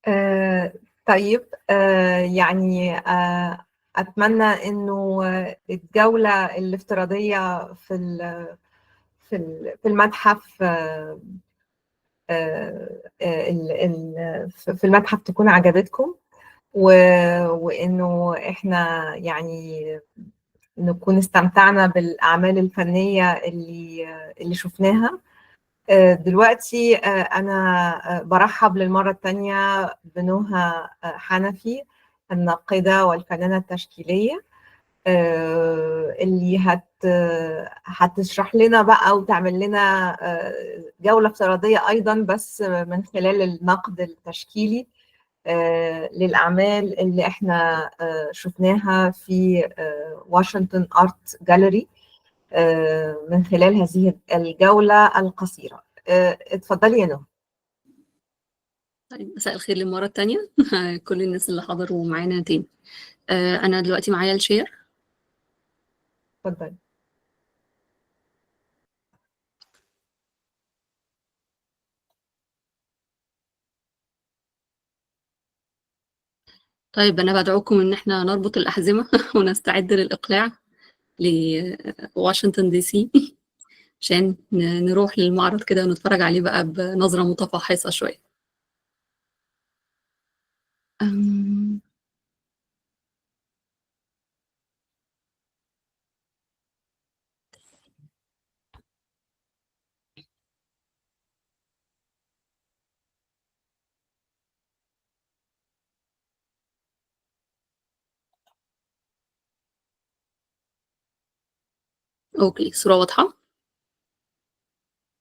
آه، طيب، يعني أتمنى إنه الجولة الافتراضية في المتحف، في المتحف تكون عجبتكم، وإنه إحنا يعني نكون استمتعنا بالأعمال الفنية اللي شفناها. دلوقتي أنا برحب للمرة الثانية بنهى حنفي، الناقدة والفنانة التشكيلية، اللي هتشرح لنا بقى وتعمل لنا جولة افتراضية أيضا، بس من خلال النقد التشكيلي للأعمال اللي احنا شفناها في واشنطن آرت جاليري من خلال هذه الجولة القصيرة. اتفضلي يا نهى. طيب، مساء الخير للمرة الثانية كل الناس اللي حضروا معانا تاني. أنا دلوقتي معايا ال share. اتفضلي. طيب، أنا بدعوكم إن إحنا نربط الأحزمة ونستعد للإقلاع لواشنطن دي سي عشان نروح للمعرض كده ونتفرج عليه بقى بنظرة متفحصة شوية. okay، الصورة واضحة؟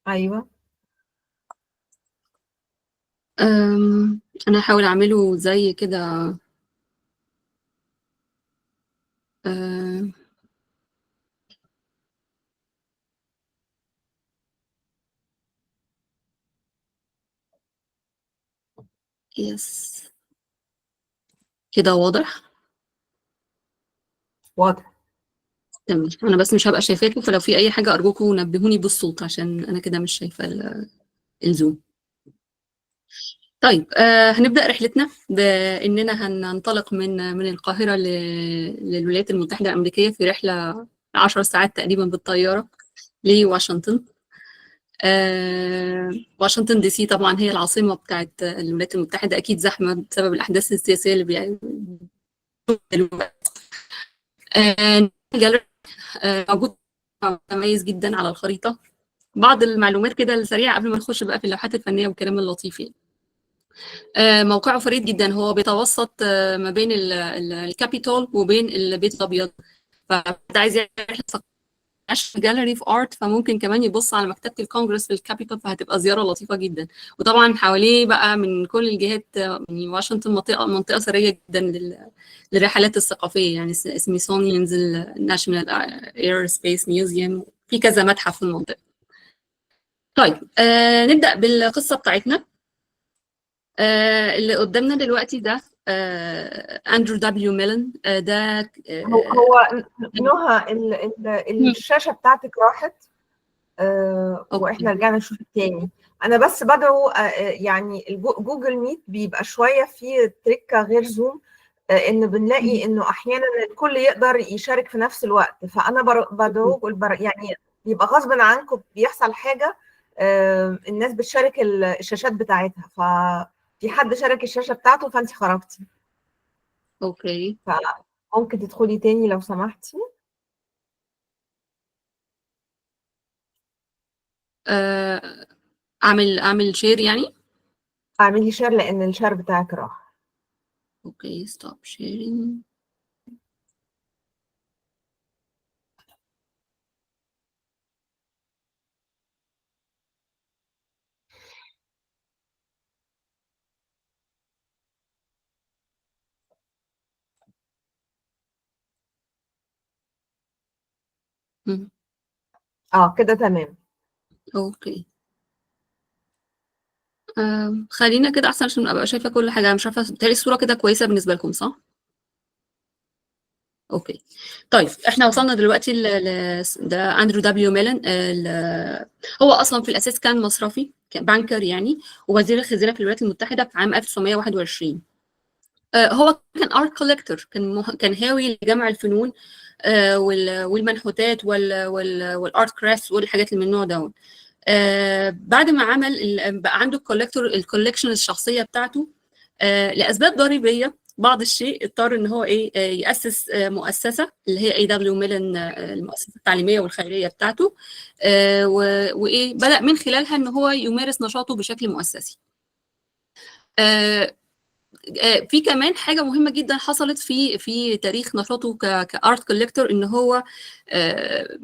أيوة. أنا هحاول أعمله زي كده. yes، كده واضح؟ واضح. تمام. أنا بس مش هبقى شايفاكم، فلو في أي حاجة أرجوكم نبهوني بالصوت عشان أنا كده مش شايفة الزوم. طيب، هنبدأ رحلتنا بإننا هننطلق من القاهرة للولايات المتحدة الأمريكية في رحلة 10 ساعات تقريباً بالطيارة لواشنطن. واشنطن دي سي طبعاً هي العاصمة بتاعت الولايات المتحدة، أكيد زحمة بسبب الأحداث السياسية اللي دلوقتي. جاليري، موجود متميز جداً على الخريطة. بعض المعلومات كده السريعة قبل ما نخش بقى في اللوحات الفنية والكلام اللطيف يعني. موقعه فريد جداً، هو بيتوسط ما بين الكابيتول وبين البيت الأبيض، فحد عايز يعمل ناشونال جاليري في ارت فممكن كمان يبص على مكتبة الكونجرس في الكابيتول، فهتبقى زيارة لطيفة جداً. وطبعاً حواليه بقى من كل الجهات، واشنطن منطقة ثرية جداً للرحلات الثقافية، سميثسونيانز، الناشونال اير سبيس ميوزيوم، في كذا متحف في المنطقة. نبدأ بالقصة بتاعتنا. اللي قدامنا دلوقتي ده، أندرو دبليو ميلن، ده، هو نهى الشاشة بتاعتك راحت، وإحنا رجعنا نشوف التاني. أنا بس بدعو، جوجل ميت بيبقى شوية فيه تريكة غير زوم، إن بنلاقي إنه أحياناً الكل يقدر يشارك في نفس الوقت، فأنا بدعو بيبقى غصب عنكم بيحصل حاجة، الناس بتشارك الشاشات بتاعتها، ففي حد شارك الشاشة بتاعته فأنتي خرجتي. فممكن تدخلي تاني لو سمحتي. أعمل share يعني؟ اعملي share لأن ال share بتاعك راح. okay، stop sharing. كده تمام. okay. خلينا كده أحسن عشان أبقى شايفة كل حاجة. أنا مش عارفة، بتهيألي الصورة كده كويسة بالنسبة لكم صح؟ okay، طيب احنا وصلنا دلوقتي ده اندرو دبليو ميلن. هو اصلا في الاساس كان مصرفي، كان banker يعني، ووزير الخزانة في الولايات المتحدة في عام 1921. هو كان art collector، كان هاوي لجمع الفنون والمنحوتات وال art crafts والحاجات اللي من النوع ده. بعد ما عمل بقى عنده ال collection الشخصية بتاعته، لاسباب ضريبية بعض الشيء اضطر ان هو ايه ياسس مؤسسة اللي هي اي دبليو ميلن، المؤسسة التعليمية والخيريه بتاعته، وايه بدا من خلالها ان هو يمارس نشاطه بشكل مؤسسي. في كمان حاجة مهمة جدا حصلت في تاريخ نشاطه ك art collector، ان هو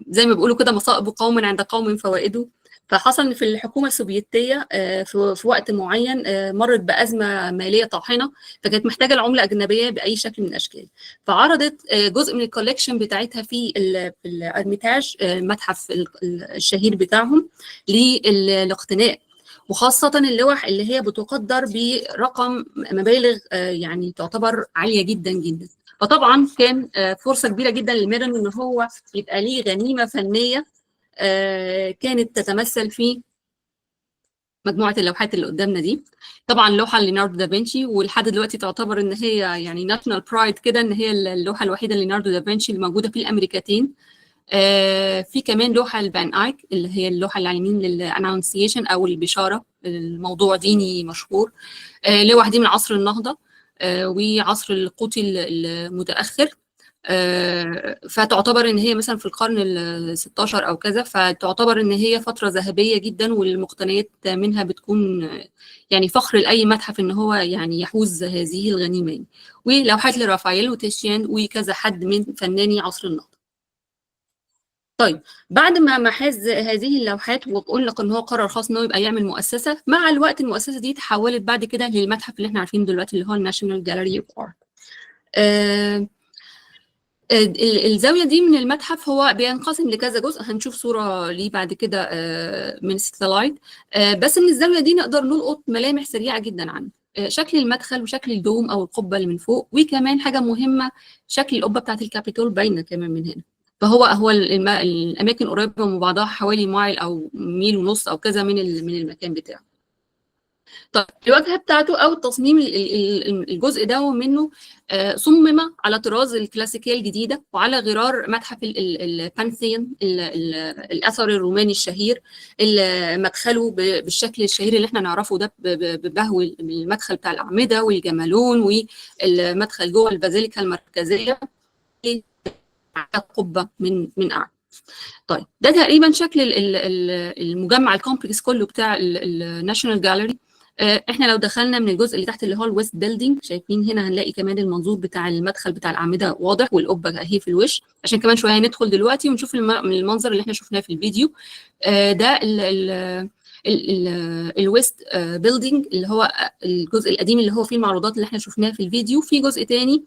زي ما بيقولوا كده مصائب قوم عند قوم فوائده. فحصل ان في الحكومة السوفيتية في وقت معين مرت بازمه ماليه طاحنه، فكانت محتاجه العملة اجنبية باي شكل من الاشكال، فعرضت جزء من ال collection بتاعتها في الارميتاج، المتحف الشهير بتاعهم، للاقتناء، وخاصة اللوح اللي هي بتقدر برقم مبالغ يعني تعتبر عالية جدا جدا. فطبعا كان فرصة كبيرة جدا لميلن ان هو يبقى ليه غنيمة فنية كانت تتمثل في مجموعة اللوحات اللي قدامنا دي. طبعا لوحة ليوناردو دافنشي، ولحد دلوقتي تعتبر ان هي يعني national pride كده، ان هي اللوحة الوحيدة ليوناردو دافنشي اللي موجودة في الامريكتين. في كمان لوحة لفان ايك، اللي هي اللوحة اللي على اليمين لل Annunciation او البشاره، الموضوع ديني مشهور. لوحة دي من عصر النهضة وعصر القوطي المتاخر، فتعتبر ان هي مثلا في القرن ال 16 او كذا، فتعتبر ان هي فترة ذهبية جدا، والمقتنيات منها بتكون يعني فخر لاي متحف ان هو يعني يحوز هذه الغنيمة يعني. ولوحات لرافائيل وتيشيان وكذا حد من فناني عصر النهضة. طيب بعد ما حاز هذه اللوحات وقلنا ان هو قرر خلاص ان هو يبقى يعمل مؤسسة، مع الوقت المؤسسة دي تحولت بعد كده للمتحف اللي احنا عارفينه دلوقتي اللي هو ال National Gallery of Art. الزاوية دي من المتحف هو بينقسم لكذا جزء، هنشوف صوره ليه بعد كده من satellite، بس من الزاوية دي نقدر نلقط ملامح سريعة جدا عنه، شكل المدخل وشكل ال dome او القبة اللي من فوق، وكمان حاجة مهمة شكل القبة بتاعت الكابيتول باينة كمان من هنا. فهو هو الاماكن قريبه من بعضها حوالي mile او ميل ونص او كذا من المكان بتاعه. طيب الواجهة بتاعته او التصميم الجزء ده منه صمم على طراز الكلاسيكية الجديدة وعلى غرار متحف البانثيون الاثري الروماني الشهير، اللي مدخله بالشكل الشهير اللي احنا نعرفه ده ببهو المدخل بتاع الاعمدة والجمالون والمدخل جوه البازيليكا المركزية على قبه من اعلى. طيب ده تقريبا شكل المجمع ال complex كله بتاع ال National Gallery. احنا لو دخلنا من الجزء اللي تحت اللي هو ال West Building، شايفين هنا هنلاقي كمان المنظور بتاع المدخل بتاع الاعمدة واضح، والقبه اهي في الوش، عشان كمان شوية هندخل دلوقتي ونشوف المنظر اللي احنا شفناه في الفيديو. ده ال West Building اللي هو الجزء القديم اللي هو فيه المعروضات اللي احنا شفناها في الفيديو. في جزء تاني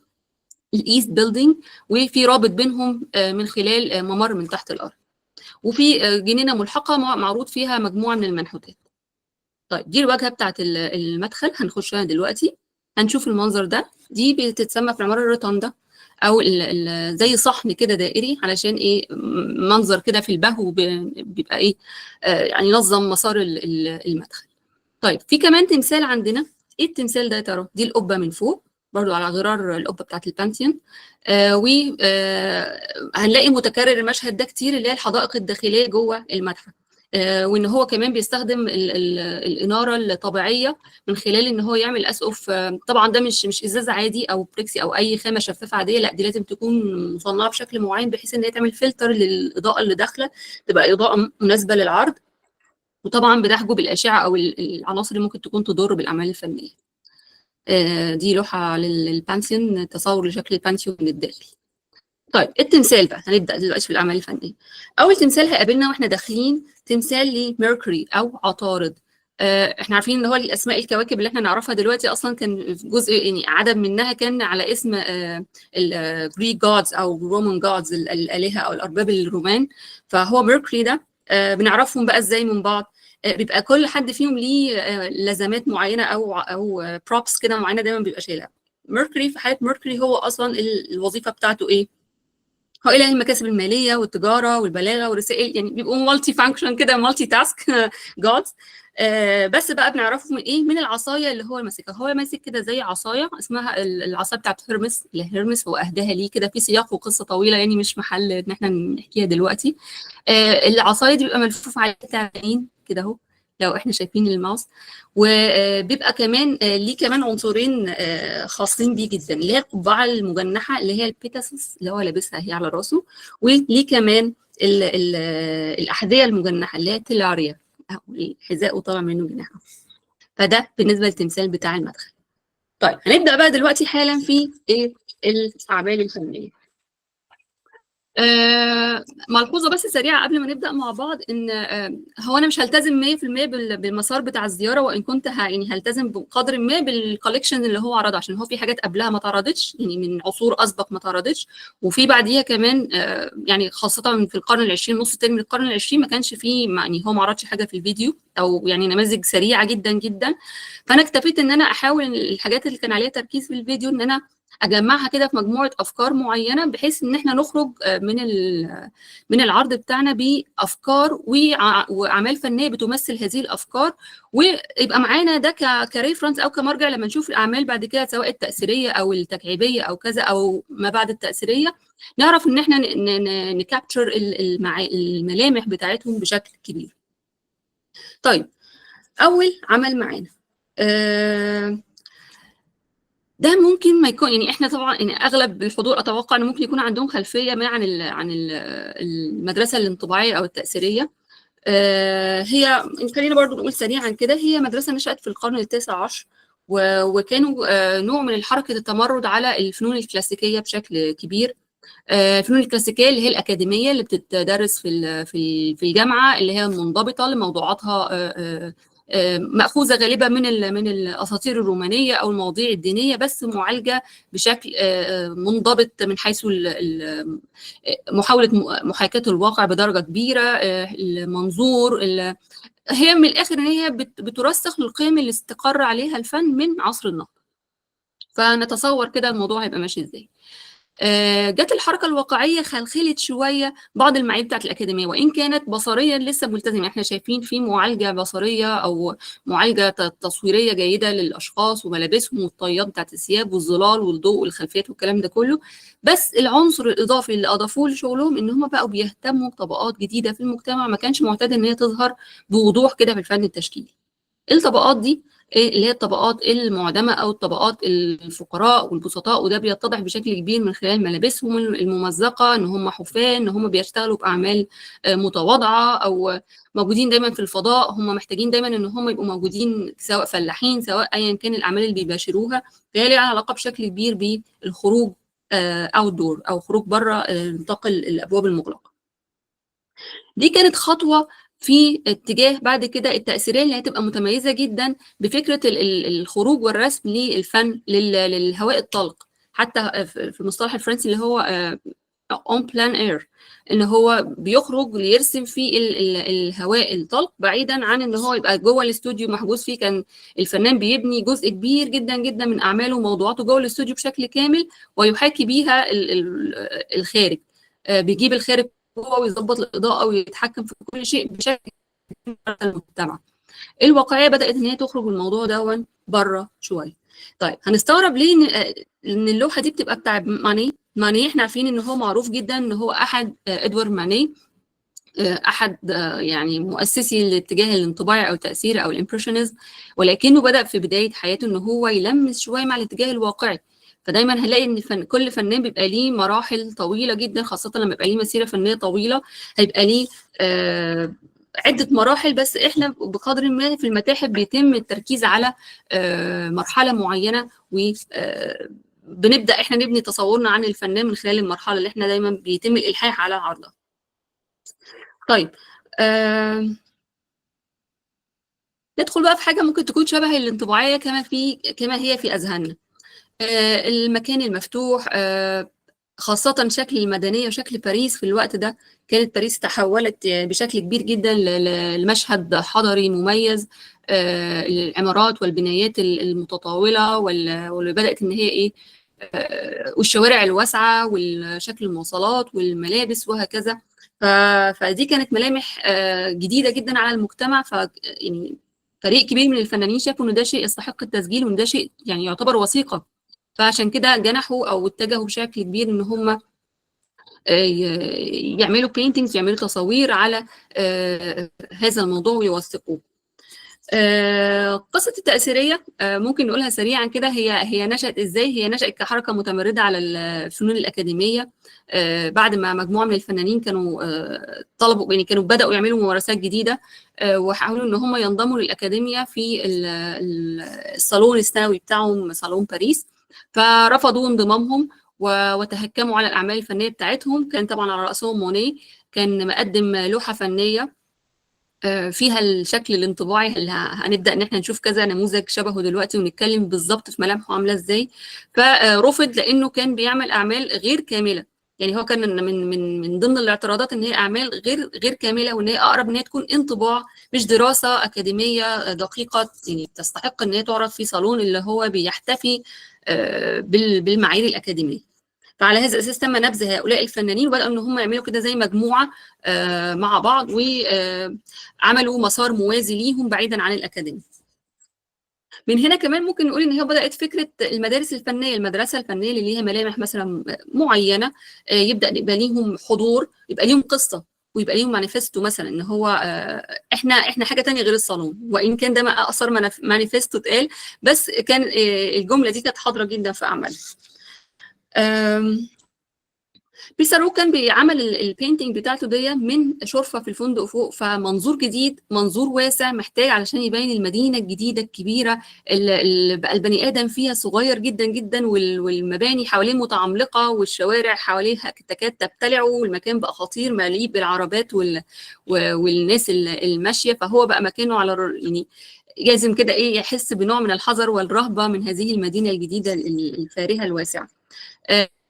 ال East Building، وفي رابط بينهم من خلال ممر من تحت الارض، وفي جنينة ملحقه معروض فيها مجموعة من المنحوتات. طيب دي الواجهة بتاعت المدخل، هنخشها دلوقتي هنشوف المنظر ده. دي بتتسمى في العمارة ال rotunda او ال زي صحن كده دائري، علشان ايه منظر كده في البهو بيبقى ايه يعني نظم مسار المدخل. طيب في كمان تمثال عندنا، ايه التمثال ده يا ترى؟ دي القبة من فوق برضو على غرار القبة بتاعت البانثيون، وهنلاقي متكرر المشهد ده كتير، اللي هي الحدائق الداخلية جوه المتحف، وان هو كمان بيستخدم ال ال الاناره الطبيعية من خلال ان هو يعمل اسقف. طبعا ده مش ازاز عادي او بريكسي او اي خامة شفافة عادية، لا دي لازم تكون مصنعه بشكل معين بحيث ان هي تعمل فلتر للاضاءة اللي داخله، تبقى اضاءه مناسبة للعرض، وطبعا بتحجب الاشعة او العناصر اللي ممكن تكون تضر بالاعمال الفنية. دي لوحة للبانثيون، تصور لشكل البانثيون من الداخل. طيب التمثال بقى، هنبدا دلوقتي في الاعمال الفنية. اول تمثال هيقابلنا واحنا داخلين تمثال ل Mercury او عطارد. احنا عارفين ان هو الاسماء الكواكب اللي احنا نعرفها دلوقتي اصلا كان جزء يعني عدد منها كان على اسم ال Greek gods او Roman gods، الالهة او الارباب الرومان. فهو Mercury ده بنعرفهم بقى ازاي من بعض؟ بيبقى كل حد فيهم ليه لزمات معينة او props كده معينة دايما بيبقى شايلها. Mercury في حاله Mercury هو اصلا الوظيفة بتاعته ايه؟ هو إله المكاسب المالية والتجارة والبلاغة والرسائل، يعني بيبقوا multi function كده، multi task gods. بس بقى بنعرفه من ايه؟ من العصاية اللي هو ماسكها. هو ماسك كده زي عصاية اسمها العصاية بتاعت هرمس، اللي هرمس هو اهداها ليه كده في سياق وقصة طويلة، يعني مش محل ان احنا نحكيها دلوقتي. العصاية دي بيبقى ملفوف عليها تعابين كده اهو لو احنا شايفين الماوس، وبيبقى كمان ليه كمان عنصرين خاصين بيه جدا، اللي هي القبعة المجنحه اللي هي ال petasus اللي هو لابسها هي على راسه، وليه كمان ال ال الاحذية المجنحه اللي هي talaria، الحذاء وطالع منه جناحه. فده بالنسبة للتمثال بتاع المدخل. طيب هنبدا بقى دلوقتي حالا في ايه؟ الاعمال الفنية. ملحوظة بس سريعة قبل ما نبدا مع بعض، ان هو انا مش هلتزم 100% بالمسار بتاع الزياره، وان كنت يعني هلتزم بقدر ما بال collection اللي هو عرضه، عشان هو في حاجات قبلها ما اتعرضتش، يعني من عصور اسبق ما اتعرضتش، وفي بعديها كمان يعني خاصة في القرن العشرين، نص الثاني من القرن العشرين ما كانش فيه، يعني هو ما عرضش حاجة في الفيديو، او يعني نماذج سريعة جدا جدا. فانا اكتفيت ان انا احاول الحاجات اللي كان عليها تركيز في الفيديو ان انا اجمعها كده في مجموعة افكار معينة، بحيث ان احنا نخرج من العرض بتاعنا بافكار واعمال فنية بتمثل هذه الافكار، ويبقى معانا ده ك reference او كمرجع لما نشوف الاعمال بعد كده، سواء التاثيريه او التكعيبيه او كذا او ما بعد التاثيريه، نعرف ان احنا ن capture الملامح بتاعتهم بشكل كبير. طيب اول عمل معانا ده ممكن ما يكون، يعني احنا طبعا يعني اغلب الحضور اتوقع ان ممكن يكون عندهم خلفية ما عن المدرسة الانطباعيه او التاثيريه. هي خلينا برضو نقول سريعا كده، هي مدرسه نشات في القرن التاسع عشر، وكانوا نوع من حركة التمرد على الفنون الكلاسيكية بشكل كبير. الفنون الكلاسيكية اللي هي الاكاديمية اللي بتدرس في الجامعة، اللي هي المنضبطه لموضوعاتها، مأخوذة غالبا من الأساطير الرومانية أو المواضيع الدينية، بس معالجة بشكل منضبط من حيث محاولة محاكاة الواقع بدرجة كبيرة، المنظور، هي من الآخر إن هي بترسخ للقيم اللي استقر عليها الفن من عصر النهضة. فنتصور كده الموضوع هيبقى ماشي إزاي. جت الحركة الواقعية خلخلت شوية بعض المعايير بتاعت الاكاديمية، وان كانت بصريا لسه ملتزمة. احنا شايفين في معالجة بصريه او معالجة تصويرية جيدة للاشخاص وملابسهم والطيات بتاعت الثياب والظلال والضوء والخلفيات والكلام ده كله، بس العنصر الاضافي اللي اضافوه لشغلهم ان هم بقوا بيهتموا بطبقات جديدة في المجتمع ما كانش معتاد ان هي تظهر بوضوح كده في الفن التشكيلي. الطبقات دي اللي هي الطبقات المعدمة أو الطبقات الفقراء والبسطاء، وده بيتضح بشكل كبير من خلال ملابسهم الممزقة، إن هم حفاة، إن هم بيشتغلوا بأعمال متواضعة أو موجودين دايما في الفضاء. هم محتاجين دايما إن هم يبقوا موجودين، سواء فلاحين سواء أيا كان الأعمال اللي بيباشروها، فهي ليها علاقة بشكل كبير بالخروج outdoor أو خروج بره نطاق الأبواب المغلقة. دي كانت خطوة في اتجاه بعد كده التأثيرية اللي هتبقى متميزة جدا بفكرة الخروج والرسم للفن للهواء الطلق، حتى في المصطلح الفرنسي اللي هو en plein air، ان هو بيخرج ليرسم في الهواء الطلق، بعيدا عن ان هو يبقى جوه الاستوديو محجوز فيه. كان الفنان بيبني جزء كبير جدا جدا من اعماله وموضوعاته جوه الاستوديو بشكل كامل، ويحاكي بيها الخارج، بيجيب الخارج جوه ويظبط الاضاءة ويتحكم في كل شيء بشكل المجتمع. الواقعية بدات ان هي تخرج الموضوع دون بره شوية. طيب هنستغرب ليه ان اللوحة دي بتبقى بتاع ماني. ماني احنا عارفين ان هو معروف جدا ان هو احد ادوارد ماني، احد يعني مؤسسي الاتجاه الانطباعي او التاثير او ال impressionism، ولكنه بدا في بداية حياته ان هو يلمس شوية مع الاتجاه الواقعي. فدايما هنلاقي ان كل فنان بيبقى ليه مراحل طويلة جدا، خاصة لما يبقى ليه مسيره فنية طويلة هيبقى ليه عده مراحل، بس احنا بقدر ما في المتاحف بيتم التركيز على مرحلة معينة، و بنبدا احنا نبني تصورنا عن الفنان من خلال المرحلة اللي احنا دايما بيتم الالحاح على عرضها. طيب ندخل بقى في حاجة ممكن تكون شبه الانطباعيه كما هي في اذهاننا. المكان المفتوح، خاصة شكل المدنية وشكل باريس في الوقت ده. كانت باريس تحولت بشكل كبير جدا لمشهد حضري مميز، العمارات والبنايات المتطاولة، واللي بدأت إن هي إيه والشوارع الواسعة والشكل المواصلات والملابس وهكذا. فدي كانت ملامح جديدة جدا على المجتمع. ف يعني فريق كبير من الفنانين شافوا ان ده شيء يستحق التسجيل، وان ده شيء يعني يعتبر وثيقة، فعشان كده جنحوا او اتجهوا بشكل كبير ان هم يعملوا paintings، يعملوا تصاوير على هذا الموضوع ويوثقوه. قصة التأثيرية ممكن نقولها سريعا كده. هي نشأت ازاي؟ هي نشأت كحركة متمردة على الفنون الأكاديمية، بعد ما مجموعة من الفنانين كانوا طلبوا، يعني كانوا بدأوا يعملوا ممارسات جديدة، وحاولوا ان هم ينضموا للأكاديمية في الصالون السنوي بتاعهم، صالون باريس، فرفضوا انضمامهم وتهكموا على الأعمال الفنية بتاعتهم. كان طبعا على رأسهم مونيه، كان مقدم لوحة فنية فيها الشكل الانطباعي اللي هنبدا ان احنا نشوف كذا نموذج شبهه دلوقتي ونتكلم بالظبط في ملامحه عامله ازاي. فرفض لانه كان بيعمل اعمال غير كاملة، يعني هو كان من ضمن الاعتراضات ان هي اعمال غير كاملة، وان هي اقرب ان هي تكون انطباع مش دراسة اكاديمية دقيقة يعني تستحق ان هي تعرض في صالون اللي هو بيحتفي بالمعايير الاكاديمية. فعلى هذا الاساس تم نبذ هؤلاء الفنانين، وبداوا ان هم يعملوا كده زي مجموعة مع بعض، وعملوا مسار موازي ليهم بعيدا عن الاكاديمية. من هنا كمان ممكن نقول ان هي بدات فكرة المدارس الفنية، المدرسة الفنية اللي ليها ملامح مثلا معينة، يبدا يبقى ليهم حضور، يبقى ليهم قصة، ويبقى ليهم مانيفستو مثلا، ان هو احنا حاجة تانية غير الصالون، وان كان ده ما اقصر مانيفستو اتقال، بس كان الجملة دي كانت حاضره جدا في اعماله. بيسارو كان بيعمل ال painting بتاعته دي من شرفه في الفندق فوق، فمنظور جديد، منظور واسع، محتاج علشان يبين المدينة الجديدة الكبيرة اللي بقى البني ادم فيها صغير جدا جدا، والمباني حواليه متعملقه، والشوارع حواليها تكاد تبتلعه، والمكان بقى خطير مليء بالعربات والناس الماشية. فهو بقى مكانه على يعني لازم كده ايه، يحس بنوع من الحذر والرهبة من هذه المدينة الجديدة الفارهه الواسعة.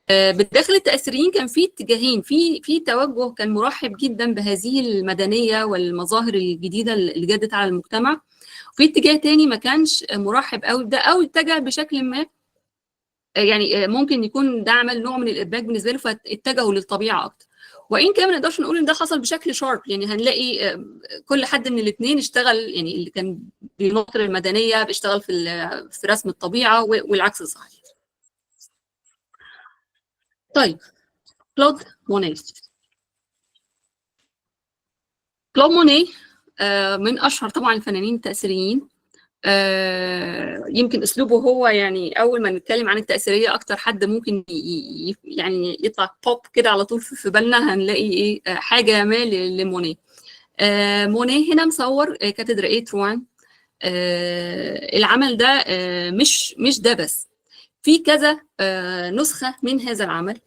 بالداخل التأثيريين كان في اتجاهين، في توجه كان مرحب جدا بهذه المدنية والمظاهر الجديدة اللي جدت على المجتمع، وفي اتجاه تاني ما كانش مرحب قوي بده، او اتجه بشكل ما يعني ممكن يكون ده عمل نوع من الإرباك بالنسبة له، فاتجهوا للطبيعة أكتر. وإن كان ما نقدرش نقول إن ده حصل بشكل شارب، يعني هنلاقي كل حد من الاثنين اشتغل، يعني اللي كان بيناطر المدنية بيشتغل في رسم الطبيعة والعكس صحيح. طيب كلود مونيه. كلود مونيه من اشهر طبعا الفنانين التاثيريين. يمكن اسلوبه هو، يعني اول ما نتكلم عن التاثيريه اكتر حد ممكن يعني يطلع بوب كده على طول في بالنا، هنلاقي ايه حاجة ما لمونيه. مونيه هنا مصور كاتدرائيه روان. العمل ده مش ده بس، في كذا نسخة من هذا العمل.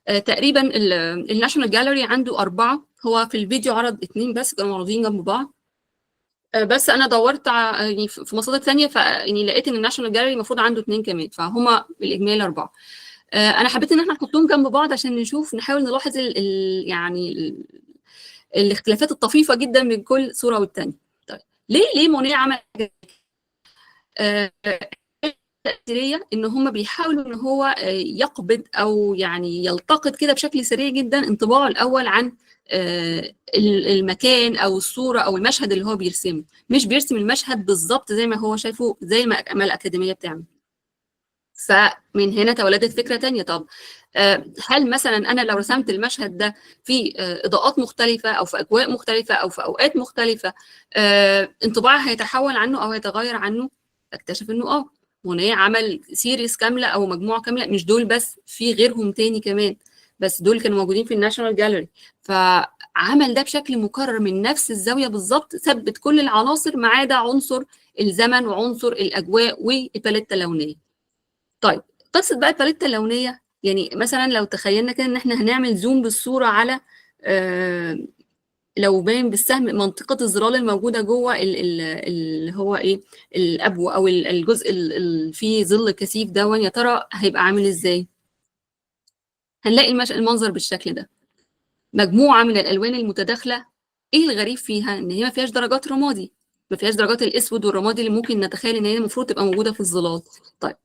تقريبا ال National Gallery عنده 4، هو في الفيديو عرض 2 بس كانوا معروضين جنب بعض، بس انا دورت يعني في مصادر ثانية، فيعني لقيت ان ال National Gallery المفروض عنده 2 كمان، فهما بالاجمال 4. انا حبيت ان احنا نحطهم جنب بعض عشان نشوف، نحاول نلاحظ ال يعني ال الاختلافات الطفيفة جدا بين كل صورة والتانية. طيب ليه مونيه عمل تأثيرية؟ ان هم بيحاولوا ان هو يقبض او يعني يلتقط كده بشكل سريع جدا انطباعه الاول عن المكان او الصورة او المشهد اللي هو بيرسمه، مش بيرسم المشهد بالظبط زي ما هو شايفه، زي ما الاكاديمية بتعمل. فمن هنا تولدت فكرة تانية. طب هل مثلا انا لو رسمت المشهد ده في اضاءات مختلفة او في اجواء مختلفة او في اوقات مختلفة، انطباعي هيتحول عنه او هيتغير عنه؟ اكتشف انه مونيه عمل series كاملة او مجموعة كاملة، مش دول بس، في غيرهم تاني كمان، بس دول كانوا موجودين في ال National Gallery. فعمل ده بشكل مكرر من نفس الزاوية بالظبط، ثبت كل العناصر ما عدا عنصر الزمن وعنصر الاجواء والباليتا اللونيه. طيب قصة بقى الباليتا اللونيه، يعني مثلا لو تخيلنا كده ان احنا هنعمل zoom بالصورة على لو باين بالسهم منطقة الظلال الموجودة جوه اللي هو ايه الابو او الجزء اللي فيه ظل كثيف دون، يا ترى هيبقى عامل ازاي؟ هنلاقي المنظر بالشكل ده، مجموعة من الالوان المتداخله. ايه الغريب فيها؟ ان هي ما فيهاش درجات رمادي، ما فيهاش درجات الاسود والرمادي اللي ممكن نتخيل ان هي المفروض تبقى موجودة في الظلال. طيب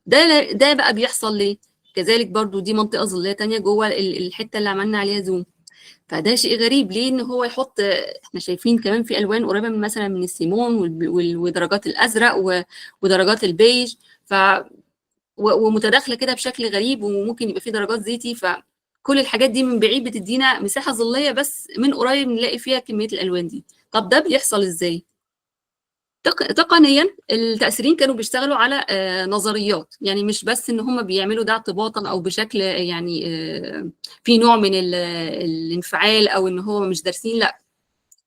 ده بقى بيحصل ليه؟ كذلك برضو دي منطقة ظليه تانية جوه الحتة اللي عملنا عليها zoom. فده شيء غريب ليه ان هو يحط، احنا شايفين كمان في الوان قريبه من مثلا من السيمون ودرجات الازرق ودرجات البيج، ف ومتداخله كده بشكل غريب، وممكن يبقى في درجات زيتي. فكل الحاجات دي من بعيد بتدينا مساحة ظليه، بس من قريب نلاقي فيها كمية الالوان دي. طب ده بيحصل ازاي؟ تقنيا التأثيرين كانوا بيشتغلوا على نظريات، يعني مش بس ان هم بيعملوا ده اعتباطا او بشكل يعني في نوع من الانفعال او ان هو مش دارسين، لا،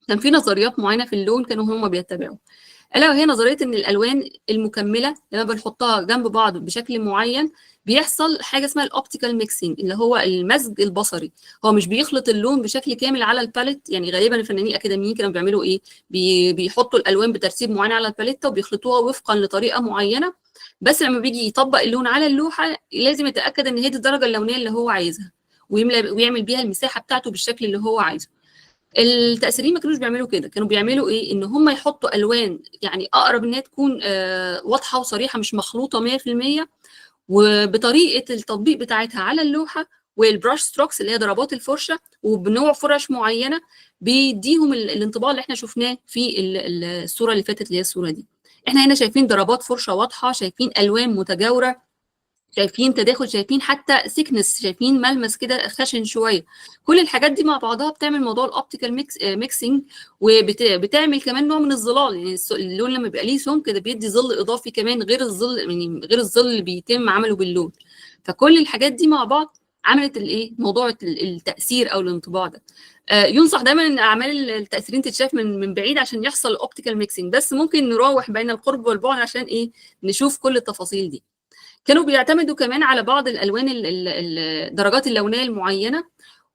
كان في نظريات معينة في اللون كانوا هم بيتبعوا، الا وهي نظرية ان الالوان المكمله لما بنحطها جنب بعض بشكل معين بيحصل حاجة اسمها ال optical mixing، اللي هو المزج البصري. هو مش بيخلط اللون بشكل كامل على ال palette، يعني غالبا الفنانين الاكاديميين كانوا بيعملوا ايه؟ بيحطوا الالوان بترتيب معين على ال palette وبيخلطوها وفقا لطريقه معينة، بس لما بيجي يطبق اللون على اللوحة لازم يتاكد ان هي دي الدرجة اللونيه اللي هو عايزها، ويملى ويعمل بيها المساحة بتاعته بالشكل اللي هو عايزه. التأثيريين ما كانوش بيعملوا كده، كانوا بيعملوا ايه؟ ان هم يحطوا الوان يعني اقرب ان هي تكون واضحة وصريحة، مش مخلوطه 100%، وبطريقة التطبيق بتاعتها على اللوحة وال brush strokes اللي هي ضربات الفرشة وبنوع فرش معينة بيديهم الانطباع اللي احنا شفناه في الصورة اللي فاتت اللي هي الصورة دي. احنا هنا شايفين ضربات فرشه واضحة، شايفين الوان متجاوره، شايفين تداخل، شايفين حتى thickness، شايفين ملمس كده خشن شوية. كل الحاجات دي مع بعضها بتعمل موضوع ال optical mixing، وبتعمل كمان نوع من الظلال، يعني اللون لما بيبقى ليه سمك كده بيدي ظل اضافي كمان غير الظل، يعني غير الظل اللي بيتم عمله باللون. فكل الحاجات دي مع بعض عملت الايه؟ موضوع التاثير او الانطباع ده. ينصح دايما ان اعمال التاثيرين تتشاف من بعيد عشان يحصل optical mixing، بس ممكن نراوح بين القرب والبعد عشان ايه؟ نشوف كل التفاصيل دي. كانوا بيعتمدوا كمان على بعض الالوان الدرجات اللونيه المعينة،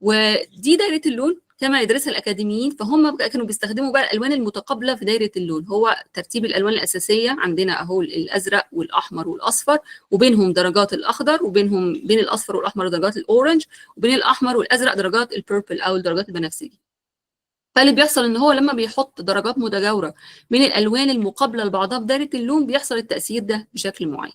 ودي دايرة اللون كما يدرسها الاكاديميين، فهم كانوا بيستخدموا بقى الالوان المتقابله في دايرة اللون. هو ترتيب الالوان الاساسية عندنا اهو الازرق والاحمر والاصفر، وبينهم درجات الاخضر، وبينهم بين الاصفر والاحمر درجات ال orange، وبين الاحمر والازرق درجات ال purple او الدرجات البنفسجي. فاللي بيحصل ان هو لما بيحط درجات متجاوره من الالوان المقابلة لبعضها في دايرة اللون بيحصل التاثير ده بشكل معين.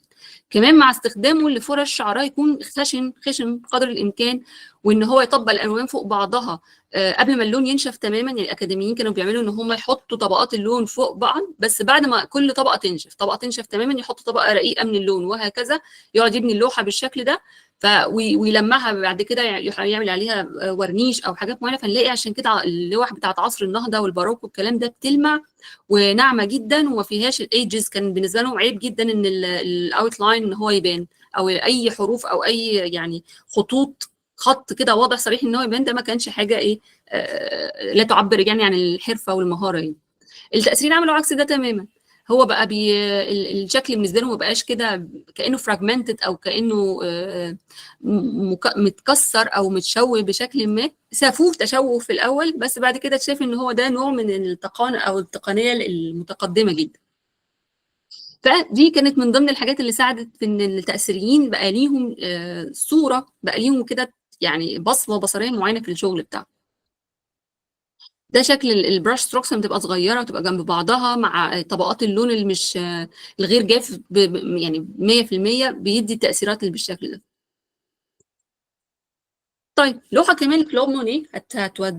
كمان مع استخدامه لفرش شعرها يكون خشن خشن قدر الامكان، وان هو يطبق الالوان فوق بعضها قبل ما اللون ينشف تماما. يعني الاكاديميين كانوا بيعملوا ان هم يحطوا طبقات اللون فوق بعض، بس بعد ما كل طبقه تنشف، طبقه تنشف تماما يحطوا طبقه رقيقه من اللون، وهكذا يقعد يبني اللوحة بالشكل ده، ويلمعها بعد كده، يعمل عليها ورنيش او حاجات معينة. فنلاقي عشان كده اللوح بتاعت عصر النهضة والباروك والكلام ده بتلمع وناعمه جدا وما فيهاش ال edges. كان بالنسبة لهم عيب جدا ان ال outline ان هو يبان، او اي حروف او اي يعني خطوط خط كده واضح صريح ان هو يبان، ده ما كانش حاجة ايه لا تعبر يعني عن الحرفة والمهاره. يعني التاثيرين عملوا عكس ده تماما، هو بقى الشكل بالنسبة له ما بقاش كده كانه fragmented او كانه متكسر او متشوه بشكل ما، شافوه تشوه في الاول، بس بعد كده شاف ان هو ده نوع من التقان او التقنية المتقدمة جدا. فدي كانت من ضمن الحاجات اللي ساعدت في ان التاثيريين بقى ليهم صوره، بقى ليهم كده يعني بصمة بصريه معينة في الشغل بتاعهم. ده شكل ال brush strokes لما تبقى صغيرة وتبقى جنب بعضها مع طبقات اللون اللي مش الغير جاف يعني 100% بيدي التاثيرات اللي بالشكل ده. طيب لوحة كمان كلود مونيه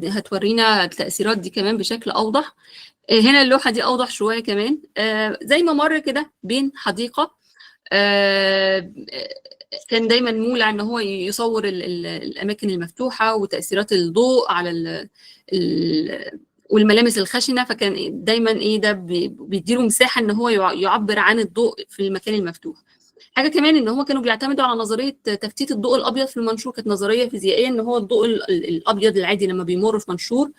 هتورينا التاثيرات دي كمان بشكل اوضح. هنا اللوحة دي اوضح شوية كمان، زي ما مر كده بين حديقة، كان دايما مولع ان هو يصور الاماكن المفتوحة وتاثيرات الضوء على ال والملامس الخشنة، فكان دايما ايه ده بيديله مساحة ان هو يعبر عن الضوء في المكان المفتوح. حاجة كمان ان هو كانوا بيعتمدوا على نظرية تفتيت الضوء الابيض في المنشور، كانت نظرية فيزيائية ان هو الضوء الابيض العادي لما بيمر في منشور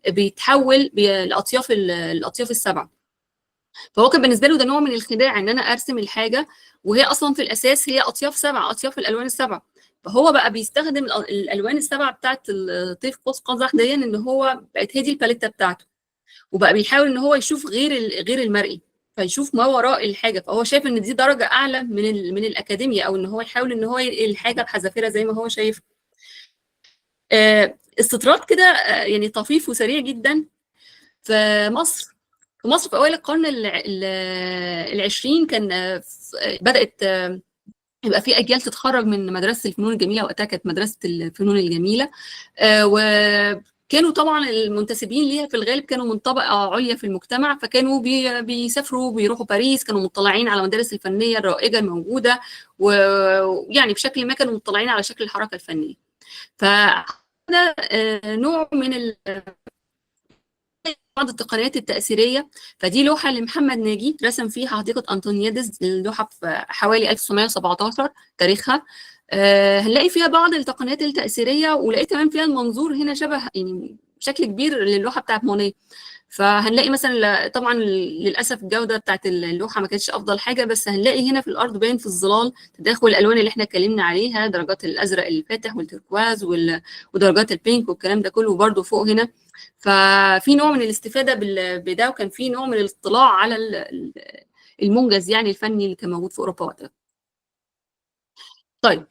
بيتحول لاطياف الاطياف السبعة. فهو كان بالنسبة له ده نوع من الخداع، ان انا ارسم الحاجة وهي اصلا في الاساس هي اطياف سبعة، اطياف الالوان السبعة. فهو بقى بيستخدم الالوان السبعة بتاعت طيف قوس قزح دي، ان هو بقت هي دي الباليتا بتاعته، وبقى بيحاول ان هو يشوف غير المرئي، فيشوف ما وراء الحاجة. فهو شايف ان دي درجه اعلى من الاكاديميا، او ان هو يحاول ان هو ينقل الحاجة بحذافيرها زي ما هو شايف. استطراد كده يعني طفيف وسريع جدا. في مصر في اوائل القرن العشرين كان بدات يبقى في اجيال تتخرج من مدرسه الفنون الجميلة، وقتها كانت مدرسه الفنون الجميلة، وكانوا طبعا المنتسبين ليها في الغالب كانوا من طبقه عليا في المجتمع، فكانوا بيسافروا بيروحوا باريس، كانوا مطلعين على المدارس الفنية الرائجه الموجودة، ويعني بشكل ما كانوا مطلعين على شكل الحركة الفنية. فهذا نوع من بعض التقنيات التأثيرية. فدي لوحة لمحمد ناجي رسم فيها حديقة أنطونيادس، اللوحة في حوالي 1917 تاريخها. هنلاقي فيها بعض التقنيات التأثيرية، ولقيت كمان فيها المنظور هنا شبه يعني بشكل كبير للوحة بتاعت مونيه. فهنلاقي مثلا طبعا للأسف الجودة بتاعت اللوحة ما كانتش أفضل حاجة، بس هنلاقي هنا في الأرض باين في الظلال تداخل الألوان اللي احنا اتكلمنا عليها، درجات الأزرق الفاتح والتركواز ودرجات ال pink والكلام ده كله، وبرده فوق هنا. ففي نوع من الاستفادة بده، وكان في نوع من الاطلاع على المنجز يعني الفني اللي كان موجود في أوروبا وقتها. طيب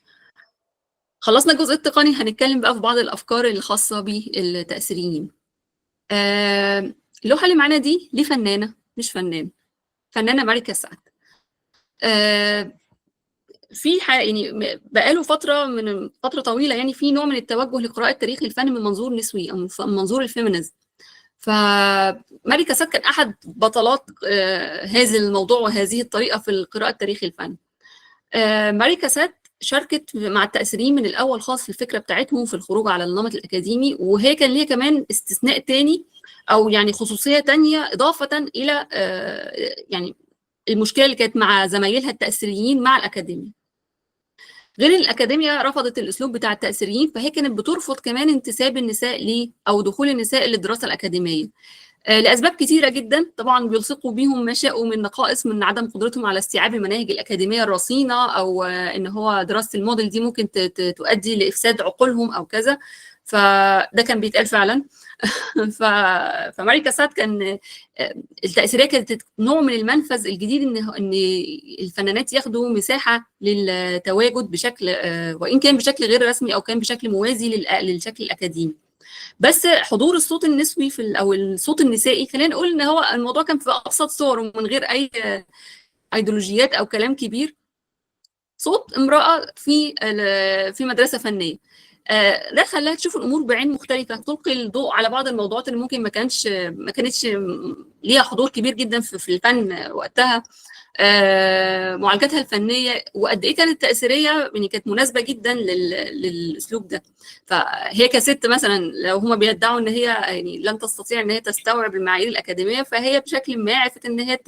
خلصنا الجزء التقني، هنتكلم بقى في بعض الأفكار الخاصة بالتأثيريين. اللوحة اللي معانا دي لفنانة مش فنان، فنانة ماري كاسات. في يعني بقاله فترة من فترة طويلة يعني في نوع من التوجه لقراءة تاريخ الفن من منظور نسوي أو من منظور ال feminism. فماري كاسات كان أحد بطلات هذا الموضوع وهذه الطريقة في القراءة تاريخ الفن. ماري كاسات شاركت مع التأثيريين من الأول خالص في الفكرة بتاعتهم في الخروج على النمط الأكاديمي، وهي كان ليها كمان استثناء تاني أو يعني خصوصية تانية إضافة إلى يعني المشكلة اللي كانت مع زمايلها التأثيريين مع الأكاديمية. غير الأكاديمية رفضت الأسلوب بتاع التأثيريين، فهي كانت بترفض كمان انتساب النساء ليه أو دخول النساء للدراسة الأكاديمية لأسباب كتيرة جدا. طبعا بيلصقوا بيهم ما شاءوا من نقائص، من عدم قدرتهم على استيعاب المناهج الأكاديمية الرصينة، أو إن هو دراسة الموديل دي ممكن تؤدي لإفساد عقولهم أو كذا، فده كان بيتقال فعلا. فماري كاسات كان التأثيرية كانت نوع من المنفذ الجديد ان الفنانات ياخدوا مساحة للتواجد بشكل، وان كان بشكل غير رسمي او كان بشكل موازي للشكل الأكاديمي. بس حضور الصوت النسوي في او الصوت النسائي، خلينا نقول ان هو الموضوع كان في ابسط صوره من غير اي ايديولوجيات او كلام كبير. صوت امرأة في مدرسة فنية، ده خلاها تشوف الامور بعين مختلفة، تلقي الضوء على بعض الموضوعات اللي ممكن ما كانتش ليها حضور كبير جدا في الفن وقتها. معالجتها الفنية وقد ايه كانت تاثيريه، يعني كانت مناسبة جدا للاسلوب ده. فهي كست مثلا لو هما بيدعوا ان هي يعني لن تستطيع ان هي تستوعب المعايير الاكاديمية، فهي بشكل ما عرفت ان هي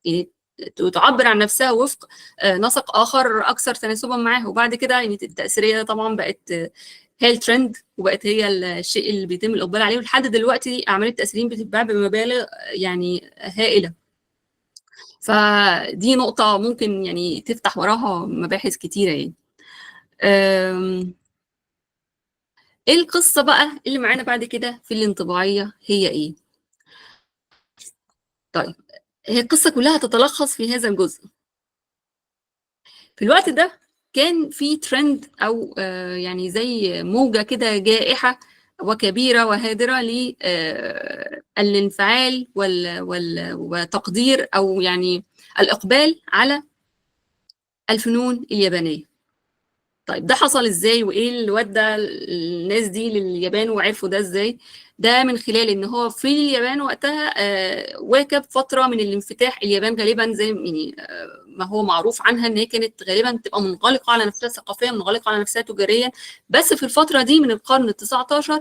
يعني تعبر عن نفسها وفق نسق اخر اكثر تناسبا معاه. وبعد كده يعني التاثيريه طبعا بقت هي الترند، وبقت هي الشيء اللي بيتم الاقبال عليه، ولحد دلوقتي اعمال التاثيريين بتتباع بمبالغ يعني هائلة. فدي نقطة ممكن يعني تفتح وراها مباحث كتيرة يعني. ايه القصة بقى اللي معانا بعد كده في الانطباعيه هي ايه؟ طيب هي القصة كلها تتلخص في هذا الجزء. في الوقت ده كان في ترند أو يعني زي موجة كده جائحة وكبيرة وهادرة للانفعال وتقدير أو يعني الإقبال على الفنون اليابانية. طيب ده حصل إزاي؟ وإيه اللي ودى الناس دي لليابان وعرفوا ده إزاي؟ ده من خلال ان هو في اليابان وقتها واكب فترة من الانفتاح. اليابان غالبا زي يعني ما هو معروف عنها ان هي كانت غالبا تبقى منغلقه على نفسها ثقافيا، منغلقه على نفسها تجاريا، بس في الفترة دي من القرن ال19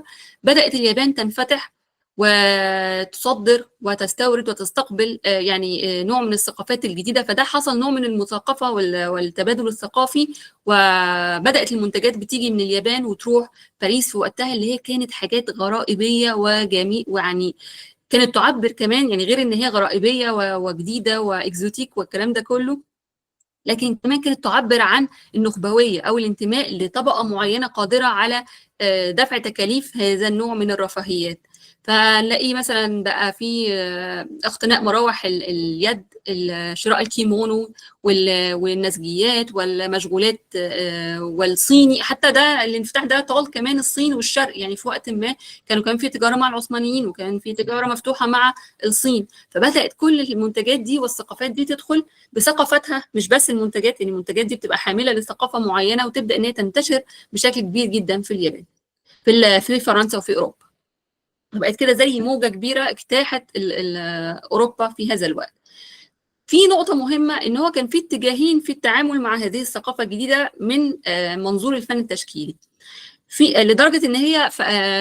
بدات اليابان تنفتح وتصدر وتستورد وتستقبل يعني نوع من الثقافات الجديدة. فده حصل نوع من المثاقفه والتبادل الثقافي، وبدات المنتجات بتيجي من اليابان وتروح باريس في وقتها، اللي هي كانت حاجات غرائبيه وجميل، ويعني كانت تعبر كمان يعني غير ان هي غرائبيه وجديدة واكزوتيك والكلام ده كله، لكن كمان كانت تعبر عن النخبويه او الانتماء لطبقه معينة قادرة على دفع تكاليف هذا النوع من الرفاهيات. فنلاقي مثلا بقى في اقتناء مراوح اليد، شراء الكيمونو والنسجيات والمشغولات والصيني. حتى ده الانفتاح ده طال كمان الصين والشرق، يعني في وقت ما كان في تجارة مع العثمانيين وكان في تجارة مفتوحة مع الصين، فبدات كل المنتجات دي والثقافات دي تدخل بثقافتها، مش بس المنتجات، يعني المنتجات دي بتبقى حامله لثقافة معينة وتبدا ان هي تنتشر بشكل كبير جدا في اليابان، في فرنسا وفي اوروبا. بقت كده زي موجه كبيرة اجتاحت اوروبا في هذا الوقت. في نقطة مهمة ان هو كان في اتجاهين في التعامل مع هذه الثقافة الجديدة من منظور الفن التشكيلي، في لدرجة ان هي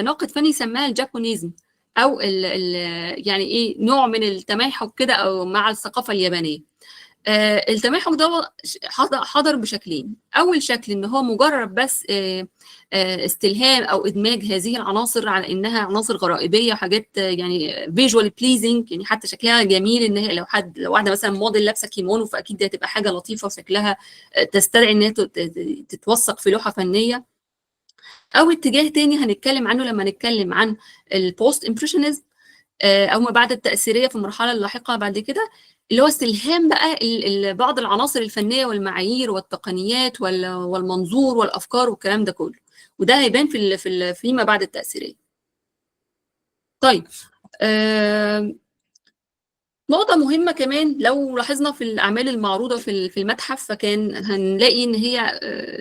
ناقد فني سماها ال Japonisme، او ال ال يعني ايه، نوع من التماحك كده او مع الثقافة اليابانية. التماحك ده حضر بشكلين. اول شكل ان هو مجرد بس استلهام او ادماج هذه العناصر على انها عناصر غرائبيه وحاجات يعني visual pleasing، يعني حتى شكلها جميل، ان هي لو واحدة مثلا موديل لابسه كيمونو فاكيد دي هتبقى حاجة لطيفة وشكلها تستدعي ان هي تتوثق في لوحة فنية. او اتجاه تاني هنتكلم عنه لما نتكلم عن ال post impressionism او ما بعد التاثيريه في المرحلة اللاحقة بعد كده، اللي هو استلهام بقى بعض العناصر الفنية والمعايير والتقنيات والمنظور والافكار والكلام ده كله، وده هيبان في في فيما بعد التاثيريه. طيب نقطة مهمة كمان لو لاحظنا في الأعمال المعروضة في المتحف، فكان هنلاقي إن هي